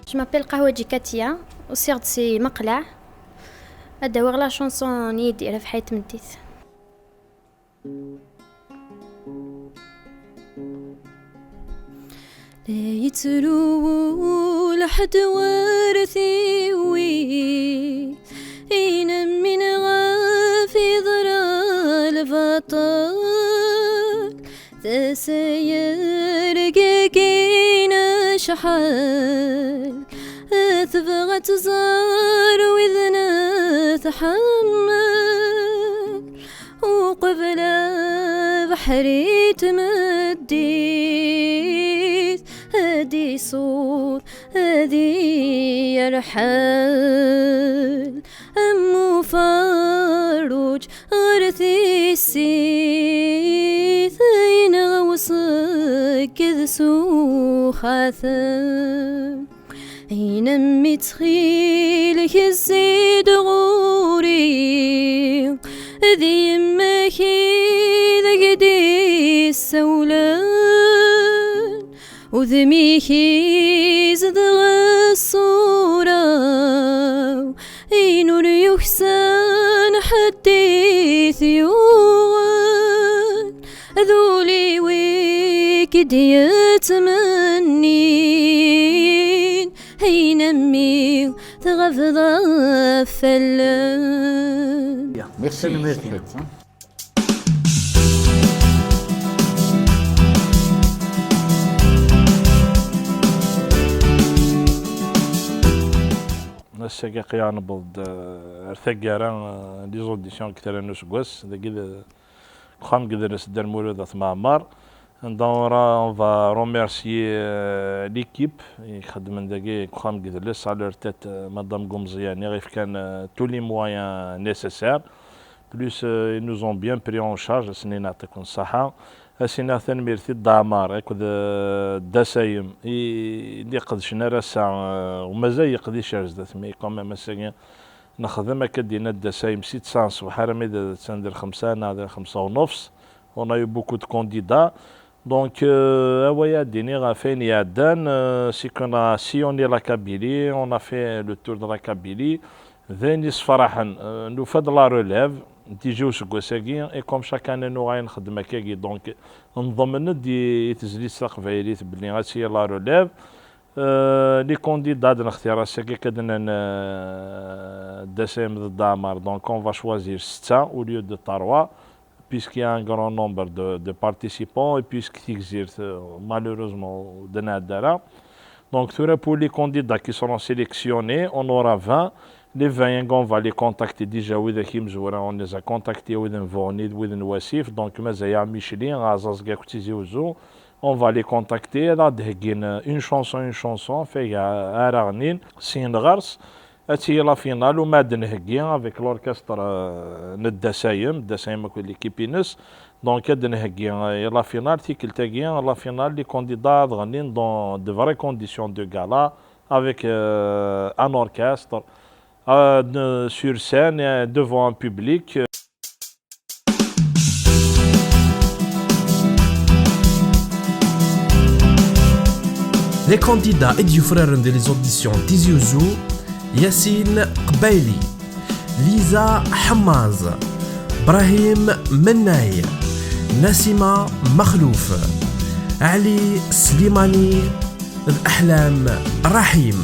Je m'appelle Qahwaji Katia, usiɣ-d si Maqlaɛ. Ad awiɣ la chanson n Yidir ɣef ḥayet meddit. La yettru lḥedd war tiwi, inemmin ɣef yeḍra lbaṭel. Tasa-ya rgagin acḥal, tebɣa ad tẓer widen tḥemmel. Uqbel abeḥri n tmeddit, ad iṣur, ad yerḥel. Am uferruǧ ɣer tissit, yenɣa uṣegged s uxatem. Inmi ttxil-k zzi-d ɣur-i, d yemma-k i d ak-d-issawlen. Udem-ik izdeɣ ṣṣura-w, ayen ur yuksan ḥedd i t-yuɣen. D ul-iw i k-d-yettmennin, ayen a mmi tɣabed ɣef allen. Merci. Tanemmirt-inek. Ass-agi aql-aɣ newweḍ-d, euh, ar taggara, euh, des auditions deg tala n useggas, dagi d, deg uxxam n yidles Dda Lmulud At Mɛemmer. Anda on va, on va remercier, euh, l'équipe i ixeddmen dagi deg uxxam n yidles, à leur tête, euh, Madame Gumẓiyani, i ɣ-ifkan, euh, tous les moyens nécessaires. Plus, euh, ils nous ont bien pris en charge, ad sen-nini yeɛṭiken ṣṣeḥḥa. Ad s-iniɣ tanemmirt i Dda Ɛmar akked, euh, Dda Sayem i d-iqedcen ar ass-a, euh, u mazal yeqdic ar zdat, mais quand même ass-agi nexdem, akka d-yenna Dda Sayem, si ttesɛa n ṣṣbeḥ armi d attan d lxemsa neɣ d lxemsa u nofs. On a eu beaucoup de candidats. Donc, euh, away ad d-iniɣ ɣef wayen iɛeddan, euh, c'est qu'on a sillonné la Kabylie, on a fait le tour de la Kabylie. D ayen yessefraḥen, euh, nufa-d la relève, déjà useggas-agi, et comme chaque année nuɣal nxeddem akkagi, donc nḍemmen-d i, i tezlit taqbaylit belli ad tili la relève. Euh, les candidats ad nextir ass-agi akka d-nnan, euh, Dda Sayem d Dda Ɛmar, donc on va choisir setta au lieu de trois, puisqu'il y a un grand nombre de, de participants et puisque Tigzirt, euh, malheureusement, ur d-nɛedda ara. Donc, tura, pour les candidats qui seront sélectionnés, on aura vingt. Les vingt, on va les contacter déjà, widak imezwura, on les a contactés, wid n Buɣni, wid n Wasif. Donc, mazal-aɣ Micli, Aẓaẓgi akked Tizi Uzzu. On va les contacter, ad aɣ-d-heggin une chanson, une chanson, fag ara ɣnin, syin ɣer-s. Ad tili la finale, u ma ad d-nheggi avec l'orchestre, euh, n Dda Sayem, Dda Sayem akked l'équipe-ines. Donc, ad d-nheggi, euh, la finale, tikkelt-agi, la finale, les candidats ad ɣnin dans de vraies conditions de gala, avec, euh, un orchestre, euh, de, sur scène, euh, devant un public. Les candidats i d-yufraren di les auditions Tizi Uzzu: Yasin Qbayli, Liza Ḥemmaz, Brahim Mennay, Nasima Mexluf, Ali Slimani d Aḥlam Raḥim.